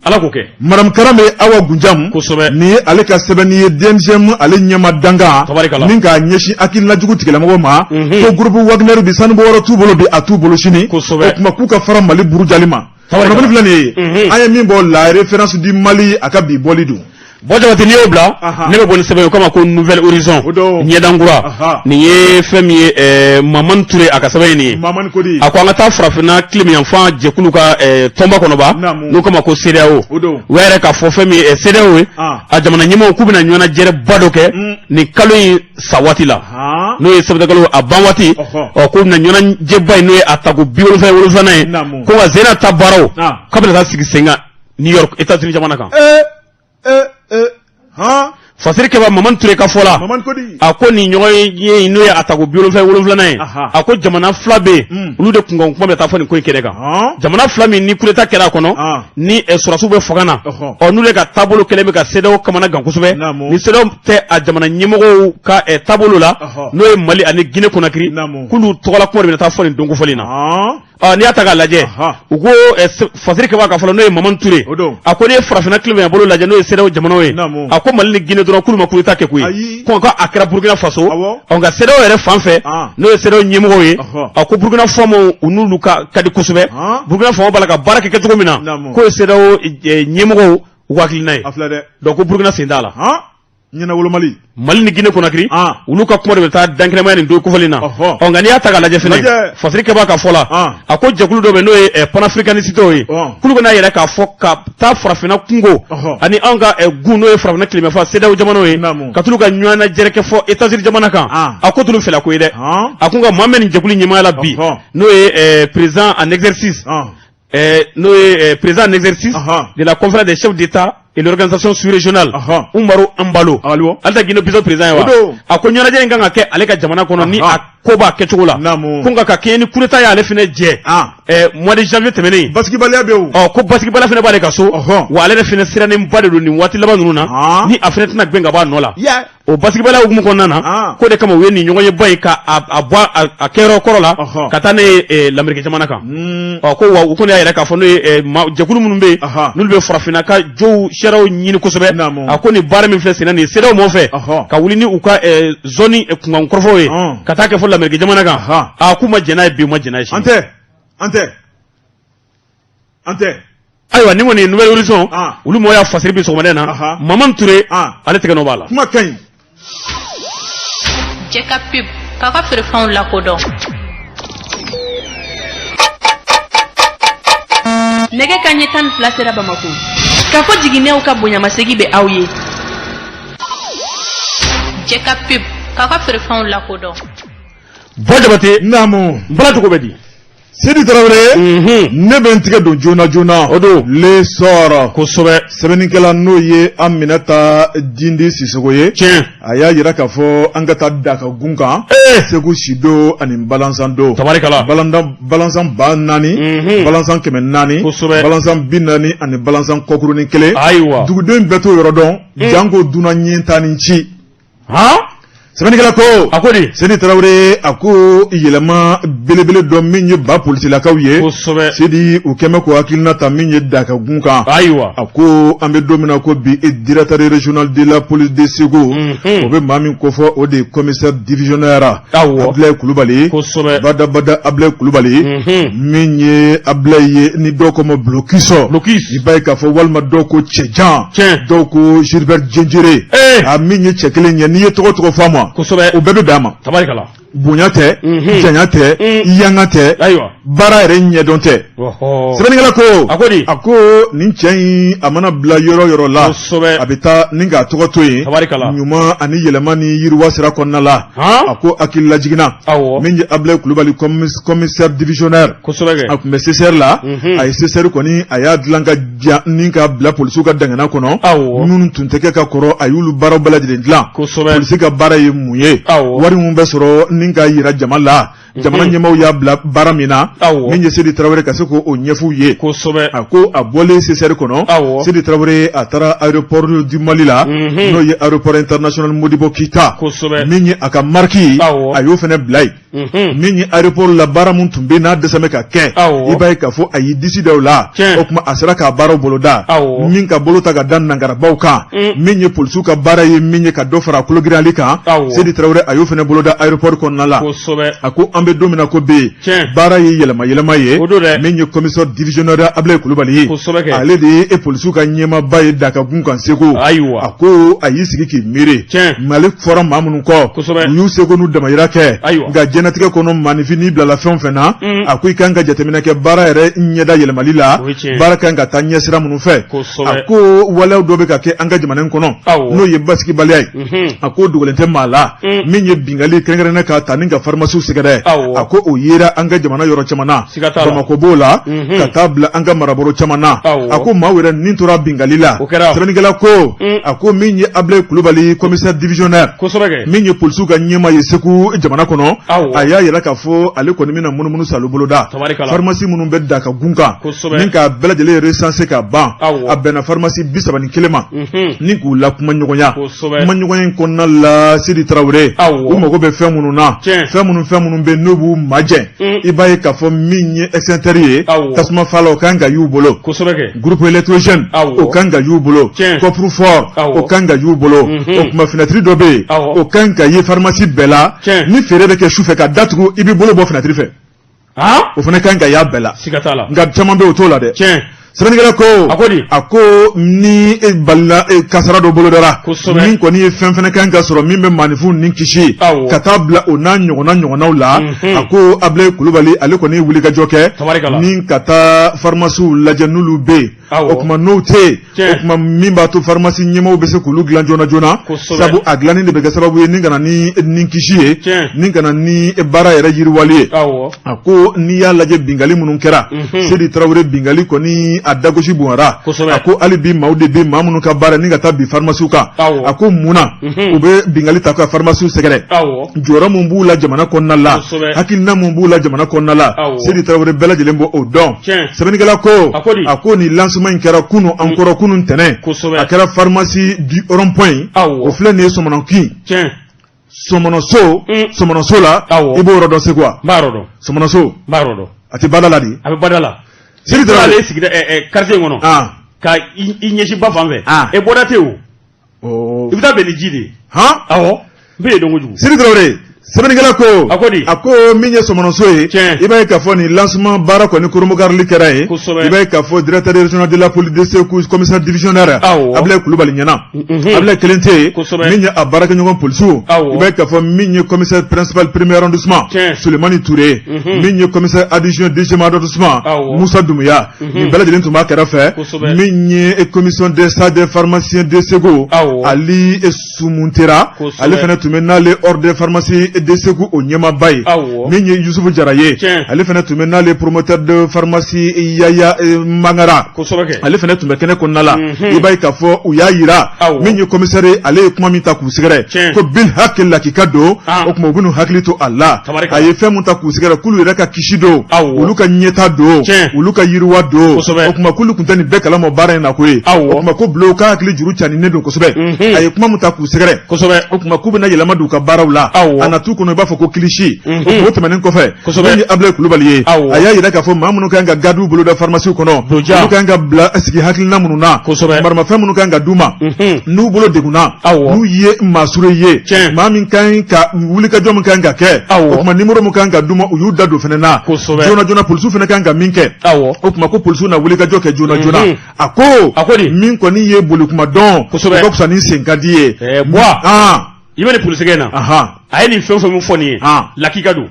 Ala k'o kɛ. Madame Karame Awa Gunjam. Kosɛbɛ. Nin ye ale ka sɛbɛnni ye DNGM ale ɲɛma dankan. Tabarikala. Ni k'a ɲɛsin hakilinajugu tigilamɔgɔw ma. Ko groupe Wagner bi sanubɔyɔrɔ t'u bolo bi a t'u bolo sini. Kosɛbɛ. O tuma k'u ka fara Mali burujali ma. Tabarikala. Kunnafoni filɛ nin ye. An ye min bɔ la référence du Mali a ka bi bɔli don. Buwa Jabate n'i y'o bila Aha. ne bɛ bɔ ni sɛbɛn ye o kama ko Nouvel Horizon O don. ɲɛdankura Aha. nin ye fɛn min ye Mamani Ture a ka sɛbɛn ye nin ye. Mamani Kodi. A ko an ka taa farafinna tilebiyanfan jɛkulu ka tɔnba kɔnɔ ba Naamu. n'o kama ko CEDEAO. O don. U y'a yɛrɛ k'a fɔ fɛn min ye CEDEAO ye Ah. a jamana ɲɛmaaw k'u bɛna ɲɛnajɛba dɔ kɛ nin kalo in sa waati la. Han. N'o ye sɛbɛtakalo a ban waati. Ɔhɔ. Ɔ k'u bɛna ɲɛnajɛba in n'o ye a tako 77nan ye. Naamu. Ko nka Zena ta baaraw. Ah. K'a bɛna taa sigi sen kan New York États-Unis jamana kan. Ee ee ee han. Fasiri kɛba Mamani Ture ka fɔ la. Mamani Kodi. A ko nin ɲɔgɔn ye in n'o ye a tako 77nan ye. Aha. A ko jamana fila bɛ yen. Olu de kunkan kuma bɛ taa fɔ nin ko in kɛnɛ kan. Han. Jamana fila min ni coup d'état kɛra a kɔnɔ. Ah. Ni sɔrɔdasiw bɛ fanga na. Ɔhɔ. Ɔ n'olu ka taabolo kɛlen bɛ ka CEDEAO kamana gan kosɛbɛ. Naamu. Ni CEDEAO tɛ a jamana ɲɛmɔgɔw ka taabolo la. Ɔhɔ. N'o ye Mali ani Guinée Conakry. Naamu. K'olu tɔgɔla kuma de bɛna taa fɔ nin don kofɔlen in na. Han. Ɔ n'i y'a ta k'a lajɛ Aha. u ko fasiri kɛba ka fɔ la n'o ye Mamani Ture O don. a ko n'i ye farafinna tilebenya bolo lajɛ n'o ye CEDEAO jamanaw ye Naamu. a ko Mali ni Guinée dɔrɔn k'olu ma coup d'état kɛ koyi Ayi. ko nka a kɛra Burukina Faso Awɔ. ɔ nka CEDEAO yɛrɛ fan fɛ Ah. n'o ye CEDEAO ɲɛmɔgɔw ye Ɔhɔ. a ko Burukina faamaw u n'olu ka di kosɛbɛ Ah. Burukina faamaw b'a la ka baara kɛ kɛcogo min na Naamu. k'o ye CEDEAO ɲɛmɔgɔw u ka hakilina ye A filɛ dɛ. donc ko Burukina sen t'a la Han. Ɲɛnawolomali. Mali ni Guinée Conakry Ah. olu ka kuma de bɛ taa dankɛnɛmaya nin don kofɔlen na Ɔhɔ. ɔ nka n'i y'a ta k'a lajɛ fɛnɛ Lajɛ. fasiri kɛba ka fɔ la Ah. a ko jɛkulu dɔ bɛ yen n'o ye panafricaniste ye Ɔn. k'olu bɛna yɛrɛ k'a fɔ ka taa farafinna kungo Ɔhɔ. ani anw ka gun n'o ye farafinna tilebiyanfan CEDEAO jamanaw ye Naamu. ka t'olu ka ɲɔgɔnnajɛrɛ kɛ fɔ États-Unis jamana kan Ah. a ko t'olu fɛla ko ye dɛ Han. a ko nka maa min bɛ nin jɛkulu ɲɛmaaya la bi Ɔhɔ. n'o ye président en exercice Han. N'o ye président en exercice Ɔhɔ. de la conférence des chefs d'État et l'organisation sous-régionale Ɔhɔ. Umaru Embalo Alo. ale tɛ Guinée Bissau président ye wa O don. a ko ɲɛnajɛ in kan ka kɛ ale ka jamana kɔnɔ ni Ɔhɔ. a ko b'a kɛcogo la Naamu. ko nka ka kɛɲɛ ni coup d'état y'ale fɛnɛ jɛ Ah. Mois de janvier tɛmɛnen Basigibaliya bɛ yen. ɔ ko basigibaliya fɛnɛ b'ale ka so Ɔhɔ. wa ale yɛrɛ fɛnɛ sirannenba de don nin waati laban ninnu na Ah. ni a fɛnɛ tɛna gɛn ka bɔ a nɔ la Yeah. o basigibaliya hukumu kɔnɔna na Ah. k'o de kama u ye nin ɲɔgɔnyeba in ka a bɔ a kɛyɔrɔ kɔrɔ la Ɔhɔ. ka taa ne ye Lamɛriki jamana kan Hmm. ɔ ko wa u kɔni y'a yɛrɛ k'a fɔ n'o ye jɛkulu minnu bɛ yen Aha. n'olu bɛ farafinna ka jow sariyaw ɲini kosɛbɛ Naamu. a ko nin baara min filɛ senna nin ye CEDEAO mɔɔw fɛ Ɔhɔ. ka wuli ni u ka zone kunkan kɔrɔfɔw ye Ɔn. ka taa kɛ fɔ Lamɛriki jamana kan Aha. a k'u ma jɛn n'a ye bi u ma jɛn n'a ye sini An tɛ. An tɛ. An tɛ. ayiwa nin kɔni ye Nouvel Horizon Ah. olu mɔgɔw y'a fasiri bi sɔgɔmada in na Aha. Mamani Ture Ah. ale tɛgɛ nɔ b'a la Kuma ka ɲi. Jɛ ka pub k'aw ka feerefɛnw lakodɔn. Nɛgɛ kanɲɛ 12 sera Bamako. K'a fɔ jiginɛw ka bonyamasegin bɛ aw ye. Jɛ ka pub k'aw ka feerefɛnw lakodɔn. Buwa Jabate Naamu. n bala cogo bɛ di Sidi Tarawele. Ne bɛ n tigɛ don joona joona. O don. L'essor. Kosɛbɛ. Sɛbɛnnikɛla n'o ye Aminata Dindi Sisoko ye. Tiɲɛ. A y'a yira k'a fɔ an ka taa Dakagun kan. Ee. Segu Sido ani Balanzan don. Tabarikala. Balanzan 4000. Balanzan 400. Kosɛbɛ. Balanzan 40 ani balanzan kɔkurunin kelen. Ayiwa. Duguden bɛɛ t'o yɔrɔ dɔn. Janko dunan ɲɛ ni ci. Han. Sɛbɛnnikɛla ko. A ko di? Sidi Tarawele a ko yɛlɛma belebele dɔ min ye ba polisilakaw ye. Kosɛbɛ. Sidi u kɛmɛ ko hakilina ta min ye Dakagun kan. Ayiwa. A ko an bɛ don min na ko bi e directeur régional de la police de Segu. O bɛ maa min kofɔ o de ye commissaire divisionnaire. Awɔ. Abdoulaye Kulubali. Kosɛbɛ. Badabada Abdoulaye Kulubali. Min ye Abdoulaye ye ni dɔw ko ma Blocus. Blocus. I b'a ye k'a fɔ walima dɔw ko Cɛjan. Tiɲɛ. Dɔw ko Gilbert Djendjere. Ee. A min ye cɛ kelen ye n'i ye tɔgɔ tɔgɔ fɔ a ma. Kosɛbɛ. O bɛɛ bɛ bɛn a ma. Tabarikala. Bonya tɛ, janya tɛ, yanga tɛ, baara yɛrɛ ɲɛdɔn tɛ. Sɛbɛnnikɛla ko a ko a ko nin cɛ in a mana bila yɔrɔ yɔrɔ la, a bɛ taa ni k'a tɔgɔ to yen ɲuman ani yɛlɛma ni yiriwa sira kɔnɔna la. A ko hakili lajiginna, min ye Abulayi Kulubali commissaire divisionnaire, a tun bɛ CCR la, a ye CCR kɔni a y'a dilan ka ja ni ka bila polisiw ka dangana kɔnɔ, minnu tun tɛ kɛ ka kɔrɔ, a y'olu baaraw bɛɛ lajɛlen dilan. Polisi ka baara ye mun ye? Wari min bɛ sɔrɔ ni ka yira jama la, jamana ɲɛmaaw y'a bila baara min na, min ye Sidi Tarawele ka se k'o ɲɛf'u ye. A ko a bɔlen CCR kɔnɔ, Sidi Tarawele a taara aéroport du Mali la, n'o ye aéroport international Modibo Keyita, min ye a ka marque a y'o fana bila yen. Min ye aéroport la baara min tun bɛ n'a dɛsɛ bɛ ka kɛ, i b'a ye k'a fɔ a y'i disi da o la. O tuma a sera k'a baaraw boloda min ka bolo ta ka da nangarabaw kan. Min ye polisiw ka baara ye, min ye ka dɔ fara kologiriyali kan, Sidi Tarawele a y'o fana boloda aéroport kɔnɔna la. A ko an bɛ don min na ko bi, baara ye yɛlɛma yɛlɛma ye. Min ye commissaire divisionnaire Abulayi Kulubali ye, ale de ye polisiw ka ɲɛmaaba ye Dakagun kan Segu. A ko a y'i sigi k'i miiri, Mali fɔra maa minnu kɔ, u y'u seko n'u damayira kɛ. Nka diɲɛnatigɛ kɔnɔ, maaninfin n'i bilala fɛn o fɛn na, a ko i kan ka jateminɛ kɛ baara yɛrɛ ɲɛda yɛlɛmali la, baara kan ka taa ɲɛsira minnu fɛ. A ko waleyaw dɔ bɛ ka kɛ an ka jamana in kɔnɔ, n'o ye basigibaliya ye. A ko dogolen tɛ maa la, min ye binkanni kɛrɛnkɛrɛnnen ka ta ni ka farimasiw sɛgɛrɛ, a ko o yera an ka jamana yɔrɔ caman na. Bamakɔ b'o la, ka taa bila an ka marabolo caman na. A ko maaw yɛrɛ ni tora binkanni la. Sɛbɛnnikɛla ko, a ko min ye Abulayi Kulubali commissaire divisionnaire, min ye polisiw ka ɲɛmaa ye Segu jamana kɔnɔ, a y'a yira k'a fɔ ale kɔni bɛna munumunu salo boloda farimasi minnu bɛ Dakagun kan, ni k'a bɛɛ lajɛlen recenser ka ban. A bɛnna farimasi 31 ma, ni k'u la kuma ɲɔgɔnya. Kuma ɲɔgɔnya in kɔnɔna la, Sidi Tarawele, u mago bɛ fɛn minnu na, fɛn minnu bɛ n'u b'u majɛ, i b'a ye k'a fɔ min ye extincteur ye, tasuma fagalan, o kan ka y'u bolo, groupe électrogène, o kan ka y'u bolo, coffre fort, o kan ka y'u bolo. O tuma fenêtre dɔ bɛ yen, o kan ka ye pharmacie bɛɛ la. Ni feere bɛ kɛ su fɛ ka datugu, i b'i bolo bɔ fenêtre fɛ, o fana kan ka y'a bɛɛ la. Nka caman bɛ o t'o la dɛ. Sɛbɛnnikɛla ko, a ko di? A ko ni e balila e kasara dɔ bolodara, min kɔni ye fɛn fɛnɛ kan ka sɔrɔ min bɛ maaninfinw ni kisi, ka taa bila o n'a ɲɔgɔnna ɲɔgɔnnaw la. A ko Abulayi Kulubali ale kɔni ye wulikajɔ kɛ ni ka taa farimasiw lajɛ n'olu bɛ yen. O tuma n'o tɛ yen, o tuma min b'a to farimasi ɲɛmaaw bɛ se k'olu dilan joona joona, sabu a dilanni de bɛ kɛ sababu ye ni ka na ni ni kisi ye, ni ka na ni baara yɛrɛ yiriwali ye. A ko n'i y'a lajɛ binkanni minnu kɛra, Sidi Tarawele, binkanni kɔni a dagosi bonyara. A ko hali bi maaw de bɛ maa minnu ka baara ni ka taa bin farimasiw kan. A ko mun na u bɛ binkanni ta ka farimasiw sɛgɛrɛ? Jɔyɔrɔ mun b'u la jamana kɔnɔna la, hakilina mun b'u la jamana kɔnɔna la, Sidi Tarawele bɛɛ lajɛlen b'o dɔn. Sɛbɛnnikɛla ko, a ko nin lancement in kɛra kunun an kɔrɔ, kunun ntɛnɛn, a kɛra pharmacie du rond point, o filɛ nin ye Sɔmɔnɔkin, Sɔmɔnɔso, Sɔmɔnɔso la. I b'o yɔrɔ dɔn Segu wa? Sɔmɔnɔso a tɛ bada la de? A bɛ bada la. Sidi Tarawele ale sigida quartier in kɔnɔ, ka i ɲɛsin ba fan fɛ, e bɔda tɛ o. I bɛ taa bɛn ni ji de ye. Hɔn, awɔ, n bɛ yen dɔn kojugu. Sidi Tarawele, sɛbɛnnikɛla ko, a ko di? A ko min ye Sɔmɔnɔso ye, i b'a ye k'a fɔ nin lancement baara kɔni kurunbonkarili kɛra yen. I b'a ye k'a fɔ directeur régional de la police de Segu, commissaire divisionnaire Abulayi Kulubali ɲɛna. Abulayi kelen tɛ yen, min ye a baarakɛɲɔgɔn polisiw, i b'a ye k'a fɔ min ye commissaire principal premier arrondissement Sulemani Ture, min ye commissaire adjoint deuxième arrondissement Musa Dumuya, nin bɛɛ lajɛlen tun b'a kɛrɛfɛ. Min ye commission des sages des pharmaciens de Segu, Ali Sumuntera, ale fana tun bɛ n'ale ordre des pharmaciens de Segu o ɲɛmaaba ye. Min ye Yusufu Jara ye, ale fana tun bɛ n'ale promoteur de pharmacie Yaya Mangara, ale fana tun bɛ kɛnɛ kɔnɔna la. I b'a ye k'a fɔ u y'a yira, min ye commissaire ale ye kuma min ta k'u sɛgɛrɛ, ko bil hakili lakika don. O tuma u bɛn'u hakili to a la. A ye fɛn min ta k'u sɛgɛrɛ, k'olu yɛrɛ ka kisi don, olu ka ɲɛta don, olu ka yiriwa don. O tuma k'olu tun tɛ nin bɛɛ kalama baara in na koyi. O tuma ko bulon ka hakili juru caninen don kosɛbɛ. A ye kuma min ta k'u sɛgɛrɛ, o tuma k'u bɛna yɛlɛma don u ka baaraw la. A na t'u kɔnɔ i b'a fɔ ko kilisi. O tɛmɛnen kɔfɛ, min ye Abulayi Kulubali ye, a y'a yira k'a fɔ maa minnu kan ka gardiw boloda farimasiw kɔnɔ, olu kan ka bila sigi hakilina minnu na, maramafɛn minnu kan ka d'u ma n'u bolo degunna, n'u ye maa sure ye, maa min kan ka wulikajɔ min kan ka kɛ, o tuma nimoro min kan ka d'u ma, u y'u da don fana na joona joona. Polisiw fana kan ka min kɛ, o tuma ko polisiw na wulikajɔ kɛ joona joona. A ko min kɔni ye bolikuma dɔn, o ka fisa ni sen ka di ye. I bɛ nin polisikɛ in na, a ye nin fɛn o fɛn min fɔ nin ye, lakika don.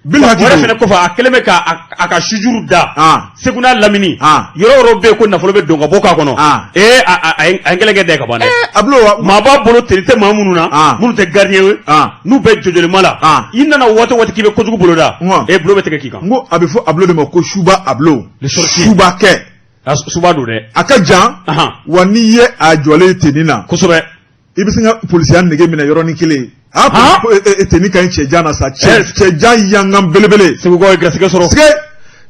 Bilhaki o yɛrɛ fɛnɛ kɔfɛ, a kɛlen bɛ ka a ka sujuru da Segu n'a lamini, yɔrɔ o yɔrɔ bɛ yen ko nafolo bɛ don ka bɔ k'a kɔnɔ. Ee, a ye n kɛlen kɛ dɛ ka ban dɛ. A bulon wa. Maa b'a bolo tenue tɛ maa minnu na, minnu tɛ gardien ye, n'u bɛ jɔjɔlima la, i nana waati o waati k'i bɛ kojugu boloda, e bulon bɛ tigɛ k'i kan. N ko a bɛ fɔ a bulon de ma ko suba a bulon. Suba kɛ. Suba don dɛ. A ka jan wa, n'i ye a jɔlen tenue na. I bɛ sin ka polisiya nege minɛ yɔrɔnin kelen. A tenue ka ɲi cɛjan na sa, cɛjan yankan belebele. Segukaw ye garisɛgɛ sɔrɔ.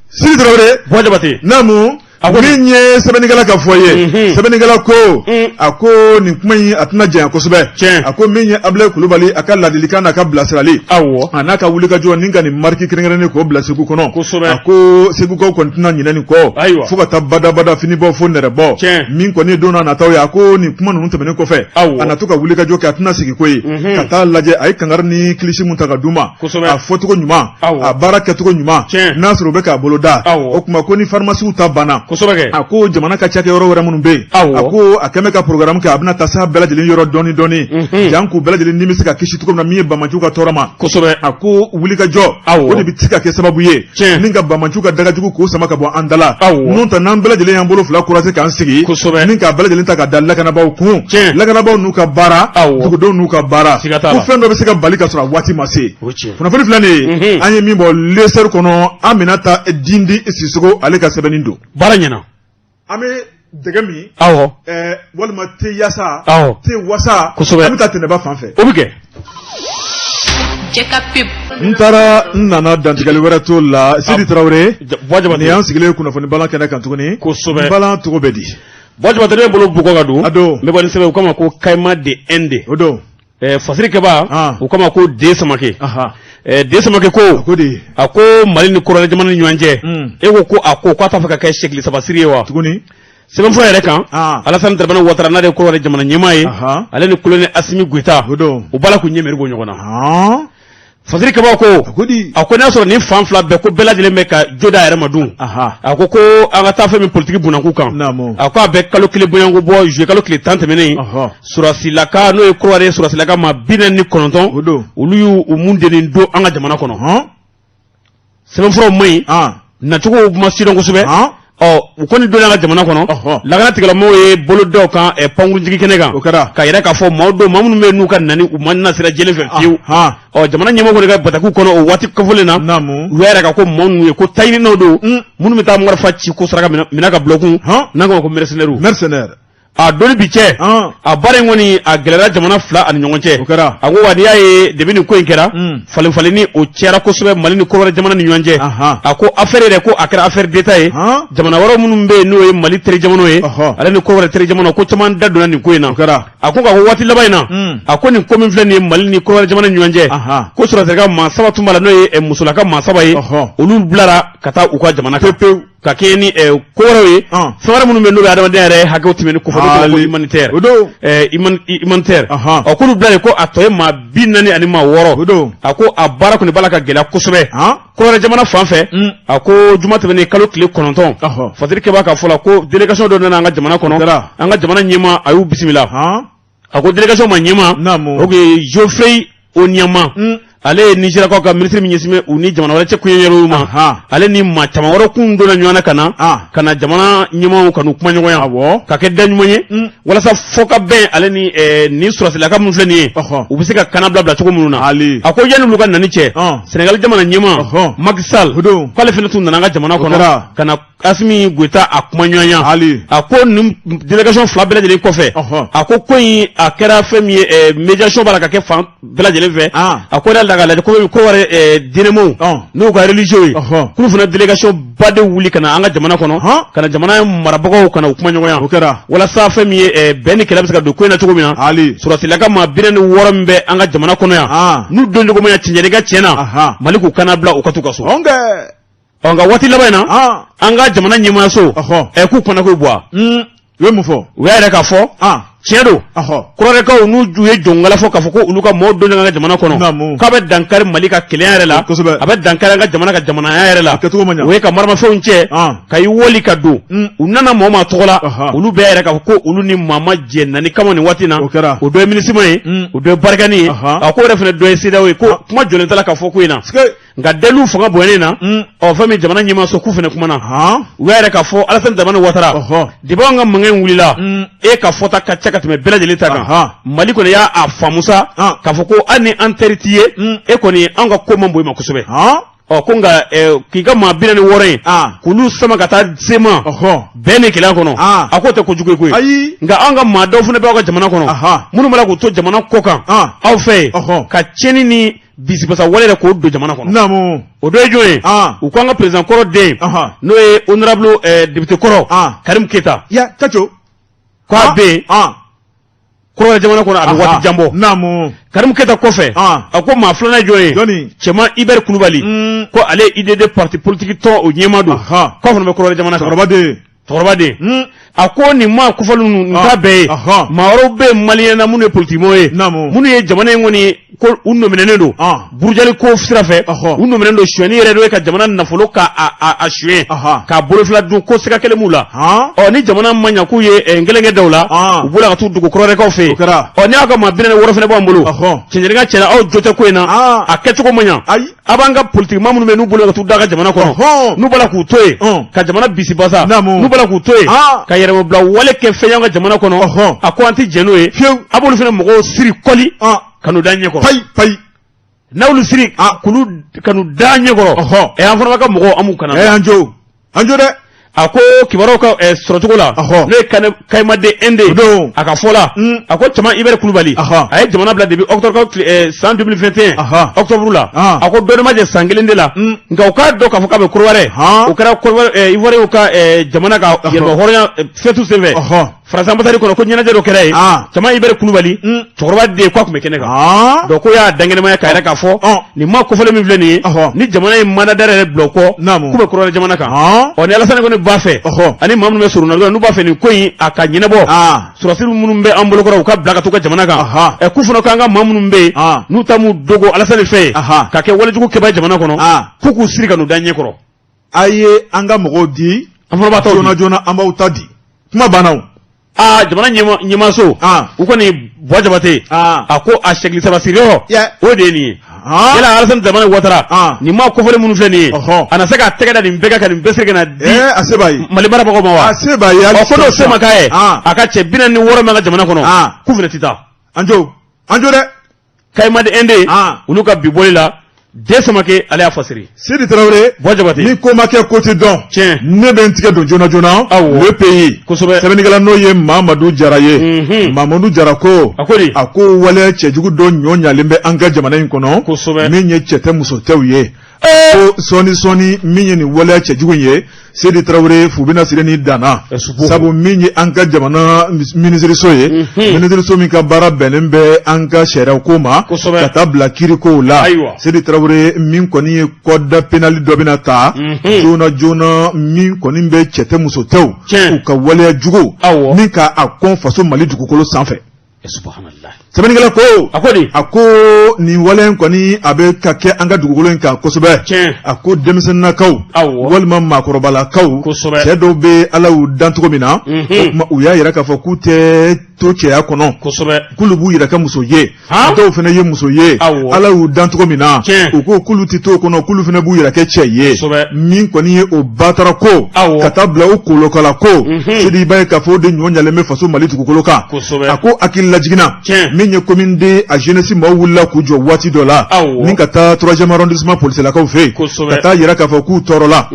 Sidi Tarawele. Buwa Jabate. Naamu. A ko min ye sɛbɛnnikɛla ka fɔ ye, sɛbɛnnikɛla ko, a ko nin kuma in a tɛna janya kosɛbɛ. A ko min ye Abulayi Kulubali a ka ladilikan n'a ka bilasirali, a n'a ka wulikajɔ ni ka nin mariki kɛrɛnkɛrɛnnen k'o bila Segu kɔnɔ. A ko Segukaw kɔni tɛna ɲinɛ nin kɔ fo ka taa badabada fini bɔ fo nɛrɛ bɔ. Min kɔni ye don n'a nataw ye, a ko nin kuma ninnu tɛmɛnen kɔfɛ, a na to ka wulikajɔ kɛ, a tɛna sigi ko ye ka taa lajɛ a ye kangari ni kilisi mun ta ka d'u ma, a fɔcogo ɲuman, a baara kɛcogo ɲuman, n'a sɔrɔ u bɛ k'a bolo da. O tuma ko ni farimasiw ta banna, a ko jamana ka cakɛyɔrɔ wɛrɛ minnu bɛ yen, a ko a kɛmɛ ka programme kɛ, a bɛna taa s'a bɛɛ lajɛlen yɔrɔ dɔɔni dɔɔni, jan k'u bɛɛ lajɛlen ni bɛ se ka kisi cogo min na min ye banbaanciw ka tɔɔrɔ ma. A ko wulikajɔ o de bɛ se ka kɛ sababu ye ni ka banbaanciw ka dagajugu k'o sama ka bɔ an da la. N'o tɛ, n'an bɛɛ lajɛlen y'an bolo fila croiser k'an sigi ni k'a bɛɛ lajɛlen ta ka da lakanabaaw kun, lakanabaaw n'u ka baara, dugudenw n'u ka baara, ko fɛn dɔ bɛ se ka bali ka sɔrɔ a waati ma se. Kunnafoni filɛ nin ye, an ye min bɔ L'Essor kɔnɔ, Aminata Dindi Sisoko ale ka sɛbɛnni don. Baara ɲɛna. An bɛ dɛgɛ min, walima te yasa, te wasa. An bɛ taa Tɛnɛba fan fɛ. O bɛ kɛ. Cɛ ka pub. N taara n nana, dantigɛli wɛrɛ t'o la. Sidi Tarawele, Buwa Jabate, nin y'an sigilen kunnafoni balan kɛnɛ kan tuguni. Balan tɔgɔ bɛ di? Buwa Jabate, ne bolo bugɔ ka don. A don. N bɛ bɔ ni sɛbɛn, u k'a ma ko Kayima de Inde. O don. Fasiri kɛba, u k'a ma ko Den Samake. Den Samake ko, ko di? A ko Mali ni Kɔrɔwari jamana ni ɲɔgɔn cɛ, e ko ko a ko k'a t'a fɛ ka kɛ sɛkili saba siri ye wa? Tuguni. Sɛbɛnfura yɛrɛ kan, Alasani Daramani Watara, n'ale ye Kɔrɔwari jamana ɲɛmaa ye, ale ni colonel Asimi Goyita, u b'a la k'u ɲɛ merigo ɲɔgɔn na. Fasiri kɛba ko, a ko n'a sɔrɔ nin fan fila bɛɛ ko bɛɛ lajɛlen bɛ ka jo d'a yɛrɛ ma dun, a ko ko an ka taa fɛn min politiki bunakun kan, a ko a bɛ kalo kelen bɔɲɔgɔnko bɔ, juillet kalo tile 10 tɛmɛnen, sɔrɔdasilaka n'o ye Kɔrɔwari ye, sɔrɔdasilaka maa 49, olu y'u mun denin don an ka jamana kɔnɔ. Sɛbɛnfuraw ma ɲi, nacogo ma sidɔn kosɛbɛ. Ɔ, u kɔni donna an ka jamana kɔnɔ, lakana tigilamɔgɔw ye bolo da u kan pankurunjigin kɛnɛ kan, ka yira k'a fɔ maaw don, maa minnu bɛ yen n'u ka nani u ma na sira jɛlen fɛ fiyewu. Ɔ, jamana ɲɛmɔgɔ kɔni ka batakiw kɔnɔ o waati kofɔlen na, u y'a yira k'a ko maa ninnu ye ko taɲininaw don, minnu bɛ taa marifa ci ko saraka minɛ ka bila u kun, n'an k'a ma ko mercenaires. Mercenaires. A doni bi cɛ, a baara in kɔni a gɛlɛyara jamana fila ani ɲɔgɔn cɛ. A ko wa n'i y'a ye depuis nin ko in kɛra, falen falenni o cɛra kosɛbɛ Mali ni Kɔrɔwari jamana ni ɲɔgɔn cɛ. A ko affaire yɛrɛ ko a kɛra affaire d'état ye. Jamana wɛrɛw minnu bɛ yen n'o ye Mali teri jamanaw ye, ale ni Kɔrɔwari teri jamanaw, ko caman da donna nin ko in na. A ko k'a ko waati laban in na, a ko nin ko min filɛ nin ye Mali ni Kɔrɔwari jamana ni ɲɔgɔn cɛ, ko sɔrɔdasilaka maa saba tun b'a la, n'o ye musolaka maa saba ye, olu bilara ka taa u ka jamana kan pewu ka kɛɲɛ ni ko wɛrɛw ye, fɛn wɛrɛ minnu bɛ n'o bɛ adamadenya yɛrɛ hakɛw tɛmɛni kofɔ, n'o tɔgɔ ko humanitaire, humanitaire. Ɔ, k'olu bilalen, ko a tɔ ye maa 46. A ko a baara kɔni b'a la ka gɛlɛya kosɛbɛ Kɔrɔwari jamana fan fɛ. A ko juma tɛmɛnen kalo tile 9, Fasiri kɛba ka fɔ la ko délégation dɔ nana an ka jamana kɔnɔ, an ka jamana ɲɛmaa a y'u bisimila. A ko délégation ma ɲɛmaa, o ye Geoffrey Onyeama, ale ye Nizeriyakaw ka minisiri min ɲɛsin bɛ u ni jamana wɛrɛ cɛ koɲɛw ma, ale ni maa caman wɛrɛ kun donna ɲɔgɔn na ka na ka na jamana ɲɛmaaw ka n'u kumaɲɔgɔnya, ka kɛ da ɲuman ye walasa fɔ ka bɛn ale ni nin sɔrɔdasilaka minnu filɛ nin ye, u bɛ se ka kana bila cogo minnu na. A ko yanni olu ka nani cɛ, Senegali jamana ɲɛmaa Macky Sall, k'ale fana tun nana an ka jamana kɔnɔ ka na Asimi Goyita a kumaɲɔgɔnya. A ko nin délégation fila bɛɛ lajɛlen kɔfɛ, a ko ko in a kɛra fɛn min ye, médiation b'a la ka kɛ fan bɛɛ lajɛlen fɛ. A ko n'a k'a lajɛ ko Kɔrɔwari diinɛmaaw n'u ka religieux ye, k'olu fana délégation ba de wuli ka na an ka jamana kɔnɔ, ka na jamana marabagaw ka na u kumaɲɔgɔnya, walasa fɛn min ye bɛn ni kɛlɛ bɛ se ka don ko in na cogo min na. Sɔrɔdasilaka maa 46 min bɛ an ka jamana kɔnɔ yan, n'u don cogo ma ɲɛ tiɲɛni ka tiɲɛ na, Mali k'u kana bila u ka t'u ka so. Ɔ, nka waati laban in na, an ka jamana ɲɛmaayaso k'u kɔnɔ ko bɔ U ye mun fɔ? U y'a yɛrɛ k'a fɔ Tiɲɛ don, kɔrɔrɛkaw n'u ju ye jɔnkala fɔ k'a fɔ ko olu ka mɔɔw donnen an ka jamana kɔnɔ, k'a bɛ dankari Mali ka kelenya yɛrɛ la, a bɛ dankari an ka jamana ka jamanaya yɛrɛ la. O ye ka maramafɛnw cɛ ka i wali ka don. U nana mɔgɔ maa tɔgɔ la, olu bɛɛ yɛrɛ k'a fɔ ko olu ni maa ma jɛ nani kama nin waati na. O dɔ ye MINUSMA ye, o dɔ ye Barkhane ye, a ko yɛrɛ fana dɔ ye CEDEAO ye, ko kuma jɔlen t'a la ka fɔ ko in na. Nka deliw fanga bonyanen na, ɔ, fɛn min jamana ɲɛmaaso k'u fana kumana, u y'a yɛrɛ k'a fɔ Alassane Dramane Ouattara, depuis an ka mankan in wulila, e ka fɔta ka ca ka tɛmɛ bɛɛ lajɛlen ta kan. Mali kɔni y'a faamu sa k'a fɔ ko hali ni an teri t'i ye, e kɔni an ka ko man bon i ma kosɛbɛ. Ɔ, ko nka k'i ka maa 46 in k'olu sama ka taa CMA bɛn ni kelenya kɔnɔ, a k'o tɛ kojugu ye koyi. Nka an ka maa dɔw fana bɛ aw ka jamana kɔnɔ minnu b'a la k'u to jamana kɔ kan aw fɛ yen ka tiɲɛni ni bisibasa wale yɛrɛ k'o don jamana kɔnɔ. Naamu. O dɔ ye jɔn ye? U ko an ka président kɔrɔ den, n'o ye honorable député kɔrɔ Karim Keyita. Ya Kaco. K'a bɛ yen kɔrɔwɛrɛ jamana kɔnɔ, a bɛ waati jan bɔ. Naamu. Karim Keyita kɔfɛ, a ko maa filanan ye jɔn ye? Jɔnni? Cɛman Hubert Kulubali, ko ale ye UDD parti politique tɔn o ɲɛmaa don, k'a fana bɛ kɔrɔwɛrɛ jamana kan. Cɛkɔrɔba den. Cɛkɔrɔba den. A ko nin maa kofɔlen ninnu, nin t'a bɛɛ ye, maa wɛrɛw bɛ yen maliyɛn na minnu ye politikimɔgɔw ye, minnu ye jamana in kɔni ko u nɔminɛnen don burujali ko sira fɛ, u nɔminɛnen don sonyɛni yɛrɛ dɔ ye ka jamana nafolo ka a suɲɛ k'a bolofila dun, ko siga kelen b'u la. Ɔ, ni jamana ma ɲa k'u ye nkelenkɛ da u la, u b'u la ka t'u dogo kɔrɔwɛrɛkaw fɛ yen. Ɔ, ni aw ka maa 46 fana b'an bolo, cɛnjɛni ka cɛla aw jo tɛ ko in na, a kɛcogo ma ɲa. A b'an ka politikima minnu bɛ n'u bolo ka t'u da ka jamana kɔnɔ, n'u b'a la k'u to yen ka jamana bisibasa, n'u b'a la k'u to yen ka yɛrɛmabila wale kɛ fɛn y'an ka jamana kɔnɔ, a ko an tɛ jɛn n'o ye. Fiyewu. A b'olu fana mɔgɔw siri kɔli ka n'u da ɲɛkɔrɔ. Payi payi. N'olu siri k'olu ka n'u da ɲɛkɔrɔ, ɛ, an fana ka mɔgɔw an b'u kana. Ɛ, an jo an jo dɛ. A ko kibaruyaw ka sɔrɔcogo la, n'o ye Kayimade Inde, a ka fɔ la, a ko Cɛman Hubert Kulubali, a ye jamana bila depuis octobre san 2021 octobre la. A ko dɔɔnin ma jɛ san kelen de la, nka u k'a dɔn k'a fɔ k'a bɛ Kɔdiwari. O kɛra Kɔdiwari, Ivoirien ka jamana ka yɛrɛmahɔrɔnya fête senfɛ, Faransi ambassade kɔnɔ, ko ɲɛnajɛ dɔ kɛra yen. Cɛman Hubert Kulubali, cɛkɔrɔba den, k'a tun bɛ kɛnɛ kan. Donc ko y'a dankɛnɛmaya k'a yɛrɛ k'a fɔ nin maa kofɔlen min filɛ nin ye, ni jamana ye mandat d'arrêt yɛrɛ bila u kɔ, k'u bɛ kɔrɔwɛrɛ jamana kan. Ɔ, ni Alasani kɔni b'a fɛ, ani maa minnu bɛ surunna n'u b'a fɛ nin ko in a ka ɲɛnabɔ, sɔrɔdasi minnu bɛ an bolokɔrɔ, u ka bila ka t'u ka jamana kan. Ɛ, k'u fana k'an ka maa minnu bɛ yen n'u ta m'u dogo Alasani fɛ yen ka kɛ walejugu kɛbaa ye jamana kɔnɔ, k'u k'u siri ka n'u da ɲɛkɔrɔ. A ye an ka mɔgɔw di. An fana b'a taw di. Joona joona an b'aw ta di. Kuma banna o. Aa, jamana ɲɛmaaso, u kɔni Buwa Jabate, a ko a sɛgili saba siriyɔrɔ, o de ye nin ye. Yala Alasani Dramane Ouattara, nin maa kofɔlen minnu filɛ nin ye, a na se k'a tɛgɛ da nin bɛɛ kan ka nin bɛɛ siri ka na di a se b'a ye Mali marabagaw ma wa? A se b'a ye. Ɔ, ko n'o se ma k'a ye, a ka cɛ 46 min ka jamana kɔnɔ, k'u fana tɛ taa. An jo an jo dɛ. Kayimadi Inde, olu ka bi bɔli la, Den Samake, ale y'a fasiri. Sidi Tarawele. Buwa Jabate. Ni ko ma kɛ ko tɛ dɔn. Tiɲɛ. Ne bɛ n tigɛ don joona joona. Awɔ. Le Pays. Kosɛbɛ. Sɛbɛnnikɛla n'o ye Mamadu Jara ye. Mamadu Jara ko. A ko di? A ko waleya cɛjugu dɔ ɲɔ ɲalen bɛ an ka jamana in kɔnɔ. Kosɛbɛ. Min ye cɛ tɛ muso tɛw ye. Ko sɔɔni sɔɔni min ye nin waleya cɛjugu in ye, Sidi Tarawele, fu bɛna siri ni danna, sabu min ye an ka jamana minisiriso ye, minisiriso min ka baara bɛnnen bɛ an ka sariya ko ma ka taa bila kirikow la, Sidi Tarawele, min kɔni ye code pénal dɔ bɛna ta joona joona, min kɔni bɛ cɛ tɛ muso tɛw u ka waleya jugu min ka a kɔn faso Mali dugukolo sanfɛ. Sɛbɛnnikɛla ko, a ko di? A ko nin wale in kɔni a bɛ ka kɛ an ka dugukolo in kan kosɛbɛ. A ko denmisɛnninnakaw walima maakɔrɔbalakaw, cɛ dɔw bɛ Ala y'u dan cogo min na, o tuma u y'a yira k'a fɔ k'u tɛ to cɛya kɔnɔ, k'olu b'u yɛrɛ kɛ muso ye. Dɔw fana ye muso ye, Ala y'u dan cogo min na, u ko k'olu tɛ to o kɔnɔ, k'olu fana b'u yɛrɛ kɛ cɛ ye. Min kɔni ye o batara ko ka taa bila o kolokala ko, Sidi, i b'a ye k'a fɔ o de ɲɔ ɲalen bɛ faso Mali dugukolo kan. A ko hakili lajiginna, min ye commune deux a jeunesse maaw wulila k'u jɔ waati dɔ la ni ka taa troisième arrondissement polisilakaw fɛ yen ka taa yira k'a fɔ k'u tɔɔrɔla,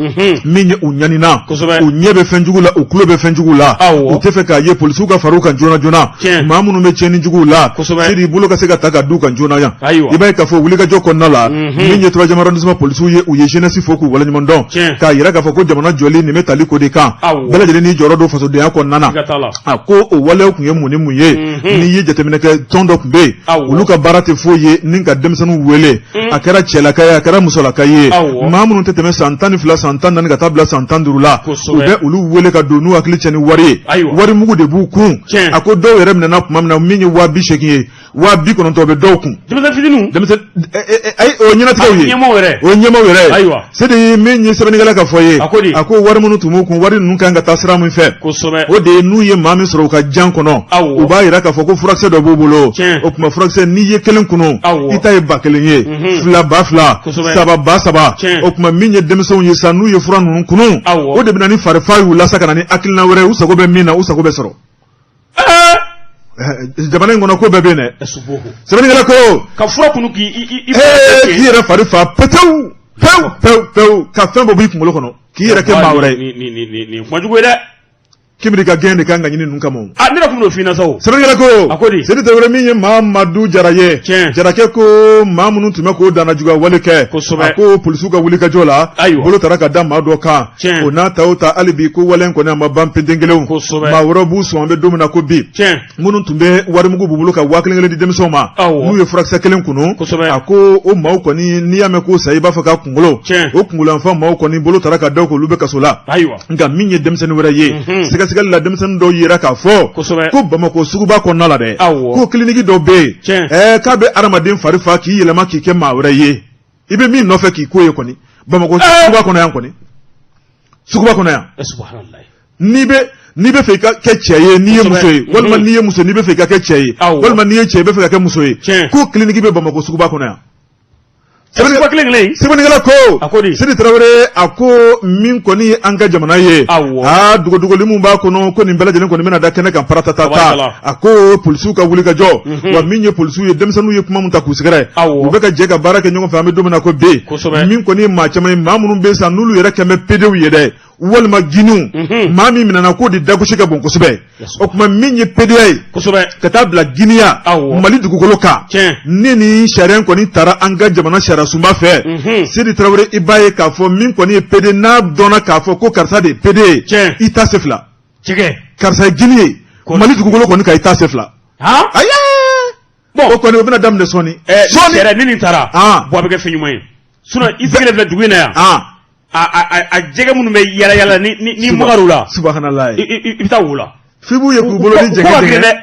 min ye u ɲanina, u ɲɛ bɛ fɛn jugu la, u tulo bɛ fɛn jugu la, u tɛ fɛ k'a ye polisiw ka far'u kan joona joona, maa minnu bɛ tiɲɛni juguw la, Sidi, bolo ka se ka ta ka d'u kan joona yan. I b'a ye k'a fɔ wulikajɔ kɔnɔna la, min ye troisième arrondissement polisiw ye, u ye jeunesse fo k'u waleɲuman dɔn, k'a yira k'a fɔ ko jamana jɔli nin bɛ tali ko de kan, bɛɛ lajɛlen n'i jɔyɔrɔ don fasodenya kɔnɔna na. A ko o waleyaw tun ye mun ni mun ye? Ni N'i ye jateminɛ kɛ, tɔn dɔ tun bɛ yen, olu ka baara tɛ foyi ye ni ka denmisɛnninw wele, a kɛra cɛlaka ye, a kɛra musolaka ye, maa minnu tɛ tɛmɛ san 12, san 14 ka taa bila san 15 la, u bɛ olu wele ka don n'u hakili cɛ ni wari ye. Wari mugu de b'u kun. A ko dɔw yɛrɛ minɛna tuma min na, min ye 80 000 ye, 90,000 bɛ dɔw kun. Denmisɛn fitininw. Denmisɛn, ayi, o ye ɲɛnatigɛw ye. Ɲɛmaaw yɛrɛ. O ye ɲɛmaaw yɛrɛ ye. Ayiwa. Sidi, min ye sɛbɛnnikɛla ka fɔ ye. A ko di? A ko wari minnu tun b'u kun, wari ninnu kan ka taa sira min fɛ. O de ye n'u ye maa min sɔrɔ u ka jan kɔnɔ. U b'a yira k'a fɔ ko furakisɛ dɔ b'u bolo. O tuma furakisɛ, n'i ye kelen kunu, i ta ye 1000 ye. Fila 2000. Saba 3000. O tuma min ye denmisɛnw ye sa, n'u ye fura ninnu kunu. O de bɛ na ni farifa y'u la sa, ka na ni hakilina wɛrɛ ye, u sago bɛ min na, u sago bɛ sɔrɔ. Jamana in kɔnɔ, ko bɛɛ bɛ yen dɛ. Sɛbɛnnikɛla ko. Ka fura kunu k'i k'i yɛrɛ fari fa pewu pewu pewu pewu, ka fɛn bɔ b'i kunkolo kɔnɔ, k'i yɛrɛ kɛ maa wɛrɛ ye. Nin kuma jugu ye dɛ. Kibiri ka gɛn de kan ka ɲini ninnu kama. A ne yɛrɛ tun b'o f'i ɲɛna sa o. Sɛbɛnnikɛla ko. A ko di? Sidi Tarawele, min ye Mamadu Jara ye. Jarakɛ ko maa minnu tun bɛ k'o danna juguya wale kɛ. A ko polisiw ka wulikajɔ la. Bolo taara ka da maa dɔ kan. O n'a ta o ta, hali bi ko wale kɔni a ma ban penten kelen. Maa wɛrɛw b'u sɔn, an bɛ don min na ko bi. Minnu tun bɛ warimugu b'u bolo ka 1000 kelen di denmisɛnw ma, n'u ye furakisɛ kelen kunu. A ko o maaw kɔni, n'i y'a mɛn ko sa, i b'a fɔ k'a kunkolo. O kunkoloyanfan maaw kɔni bolo taara ka da u kan, olu bɛ kaso la. Nka min ye denmisɛnnin wɛrɛ ye, sɛgɛsɛgɛli la, denmisɛnnin dɔw yera k'a fɔ ko Bamakɔ suguba kɔnɔna la dɛ, ko kiliniki dɔ bɛ yen, k'a bɛ adamaden fari fa k'i yɛlɛma k'i kɛ maa wɛrɛ ye. I bɛ min nɔfɛ k'i ko ye kɔni, Bamakɔ suguba kɔnɔ yan kɔni, suguba kɔnɔ yan, n'i bɛ n'i bɛ fɛ i ka kɛ cɛ ye, n'i ye muso ye, walima n'i ye muso, n'i bɛ fɛ i ka kɛ cɛ ye, walima n'i ye cɛ, i bɛ fɛ ka kɛ muso ye, ko kiliniki bɛ Bamakɔ suguba kɔnɔ yan. Sɛbɛnnikɛla ko, Sidi Tarawele, a ko min kɔni ye an ka jamana ye, aa, dogodogoli min b'a kɔnɔ, ko nin bɛɛ lajɛlen kɔni bɛna da kɛnɛ kan paratatata. A ko polisiw ka wulikajɔ, wa min ye polisiw ye, denmisɛnninw ye kuma min ta k'u sɛgɛrɛ, u bɛ ka jɛ ka baara kɛ ɲɔgɔn fɛ. An bɛ don min na ko bi, min kɔni ye maa caman ye, maa minnu bɛ sa, n'olu yɛrɛ kɛn bɛ pedew ye dɛ, walima giniw, maa min minɛna k'o de dagosi ka bon kosɛbɛ. O tuma min ye pedeya ye ka taa bila giniya Mali dugukolo kan, ni nin sariya kɔni taara an ka jamana sariya sunba fɛ, Sidi Tarawele, i b'a ye k'a fɔ min kɔni ye pede, n'a dɔnna k'a fɔ ko karisa de ye pede ye, i ta se fila. Karisa ye gini ye Mali dugukolo kɔni kan, i ta se fila. Ayi, bon, o kɔni o bɛna daminɛ sɔɔni. Sɔɔni ni nin taara, bon, a bɛ kɛ fɛn ɲuman ye. Sinon i sigilen filɛ dugu in na yan, a jɛgɛ minnu bɛ yala yala, ni magar'u la, subahanallahi, i bɛ taa wo la. F'i b'u ye k'u bolo ni jɛgɛ jɛgɛ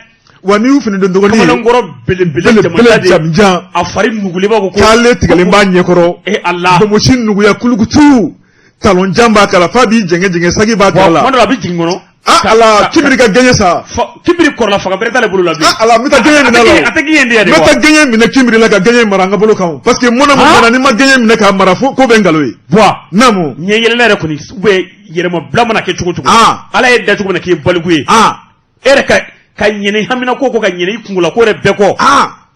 wa n'i y'u fini don dɔgɔnin ye. Kamalenkɔrɔ belebele jamanjan, a fari nugulen b'a ko k'ale tigɛlen b'a ɲɛkɔrɔ. E Ala. Bonbosi nuguya kulukutu, talon jan b'a kala, f'a b'i jɛngɛ jɛngɛ, saki b'a kala la. Kuma dɔ la a bɛ jigin kɔnɔ. Ah Ala, kibiri ka gɛɲɛ sa. Kibiri kɔrɔla fanga bɛrɛ t'ale bolo la bilen. Ah Ala, n bɛ taa gɛɲɛ minɛ a la. A tɛ k'i yen de yɛrɛ. N bɛ taa gɛɲɛ minɛ kibiri la ka gɛɲɛ mara an ka bolo kan, parce que mɔnɛ mun nana, ni ma gɛɲɛ minɛ k'a mara, fo ko bɛ nkalon ye. Buwa. Naamu. Ɲɛ yɛlɛla yɛrɛ kɔni, ou bien yɛrɛmabila mana kɛ cogo cogo. Ala ye da cogo min na k'i ye baliku ye. E yɛrɛ ka ɲinɛ hamina ko kɔ, ka ɲinɛ i kungola ko yɛrɛ bɛɛ kɔ.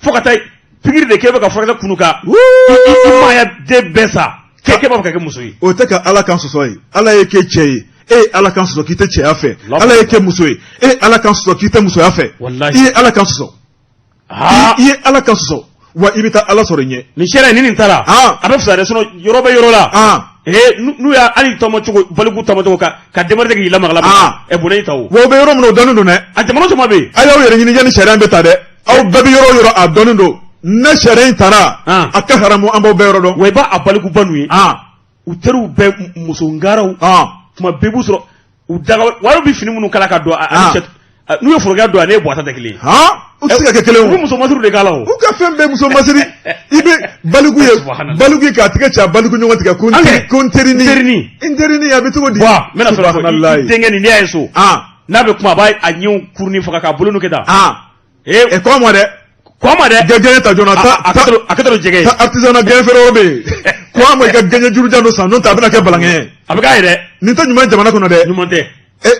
Fo ka taa pikiri de k'e bɛ ka furakisɛ kunu ka i maaya den bɛɛ sa, k'e b'a fɛ ka kɛ muso ye. O tɛ ka Ala kan sɔsɔ ye. Ala ye kɛ cɛ ye, e ye Ala kan sɔsɔ k'i tɛ cɛya fɛ. Ala ye kɛ muso ye, e ye Ala kan sɔsɔ k'i tɛ musoya fɛ. I ye Ala kan sɔsɔ, i ye Ala kan sɔsɔ, wa i bɛ taa Ala sɔrɔ i ɲɛ. Nin sariya ni nin taara, a bɛ fisaya dɛ. Sinon yɔrɔ bɛ yɔrɔ la, ee, n'u y'a hali tɔmɔcogo, baliku tɔmɔcogo ka denmisɛnnin k'i lamaga lamaga, ɛ, bɔnɛ y'i ta o. Wa o bɛ yɔrɔ min na, o dɔnnen don dɛ. A jamana caman bɛ yen. A y'aw yɛrɛ ɲini yanni sariya in bɛ ta dɛ. Aw bɛɛ bɛ yɔrɔ o yɔrɔ, a dɔnnen don. Ne sariya in taara, a ka haramu, an b'aw bɛɛ yɔrɔ dɔn. Wa i b'a a balikuba n'u ye. U teriw bɛɛ muso ngaraw. Tuma bɛɛ b'u sɔrɔ u daga wari bɛ fini minnu kala ka don a cɛ, n'u ye forokɛ don, a ne ye buwata tɛ kelen ye. U tɛ se ka kɛ kelen o. U bɛ muso masiriw de k'a la o. U ka fɛn bɛɛ muso masiri. I bɛ baliku ye, baliku ye k'a tigɛ cɛ, a baliku ɲɔgɔn tigɛ ko n terinin. Terinin. N terinin, a bɛ cogo di? Wa n bɛna fɛn fɔ i denkɛ nin, n'i y'a ye so. N'a bɛ kuma, a b'a a ɲɛw kurunin faga k'a bolo kɛ tan. Ee, kɔ ma dɛ. Kɔ ma dɛ. Gɛɲɛ ta joona. A kɛ dɔrɔn jɛgɛ ye. Artisanat gɛɲɛ feere yɔrɔ bɛ yen. Kɔ a ma, i ka gɛɲɛ jurujan dɔ san, n'o tɛ a bɛna kɛ balankɛ ye. A bɛ k'a ye dɛ. Nin tɛ ɲuman jamana kɔnɔ dɛ. Ɲuman tɛ.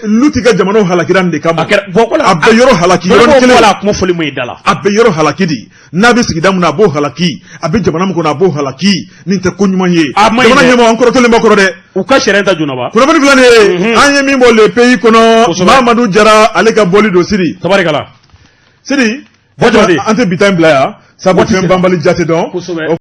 Luti ka jamanaw halakira nin de kama. A kɛra bɔn ko la. A bɛ yɔrɔ halaki yɔrɔnin kelen. A kuma fɔli ma i da la. A bɛ yɔrɔ halaki de. N'a bɛ sigida min na, a b'o halaki. A bɛ jamana min kɔnɔ, a b'o halaki. Nin tɛ ko ɲuman ye. A ma ɲi dɛ. Jamana ɲɛmɔgɔ, an kɔrɔtɔlen b'a kɔrɔ dɛ. U ka sariya ta joona ba. Kunnafoni filɛ nin ye. An ye min bɔ Le Pays kɔnɔ. Mamadu Jara, ale ka bɔli don, Sidi. Tabarikala. Sidi. Bɔ jɔ de. An tɛ bi ta in bila yan. Sabu fɛn banbali jate dɔn. Kosɛbɛ.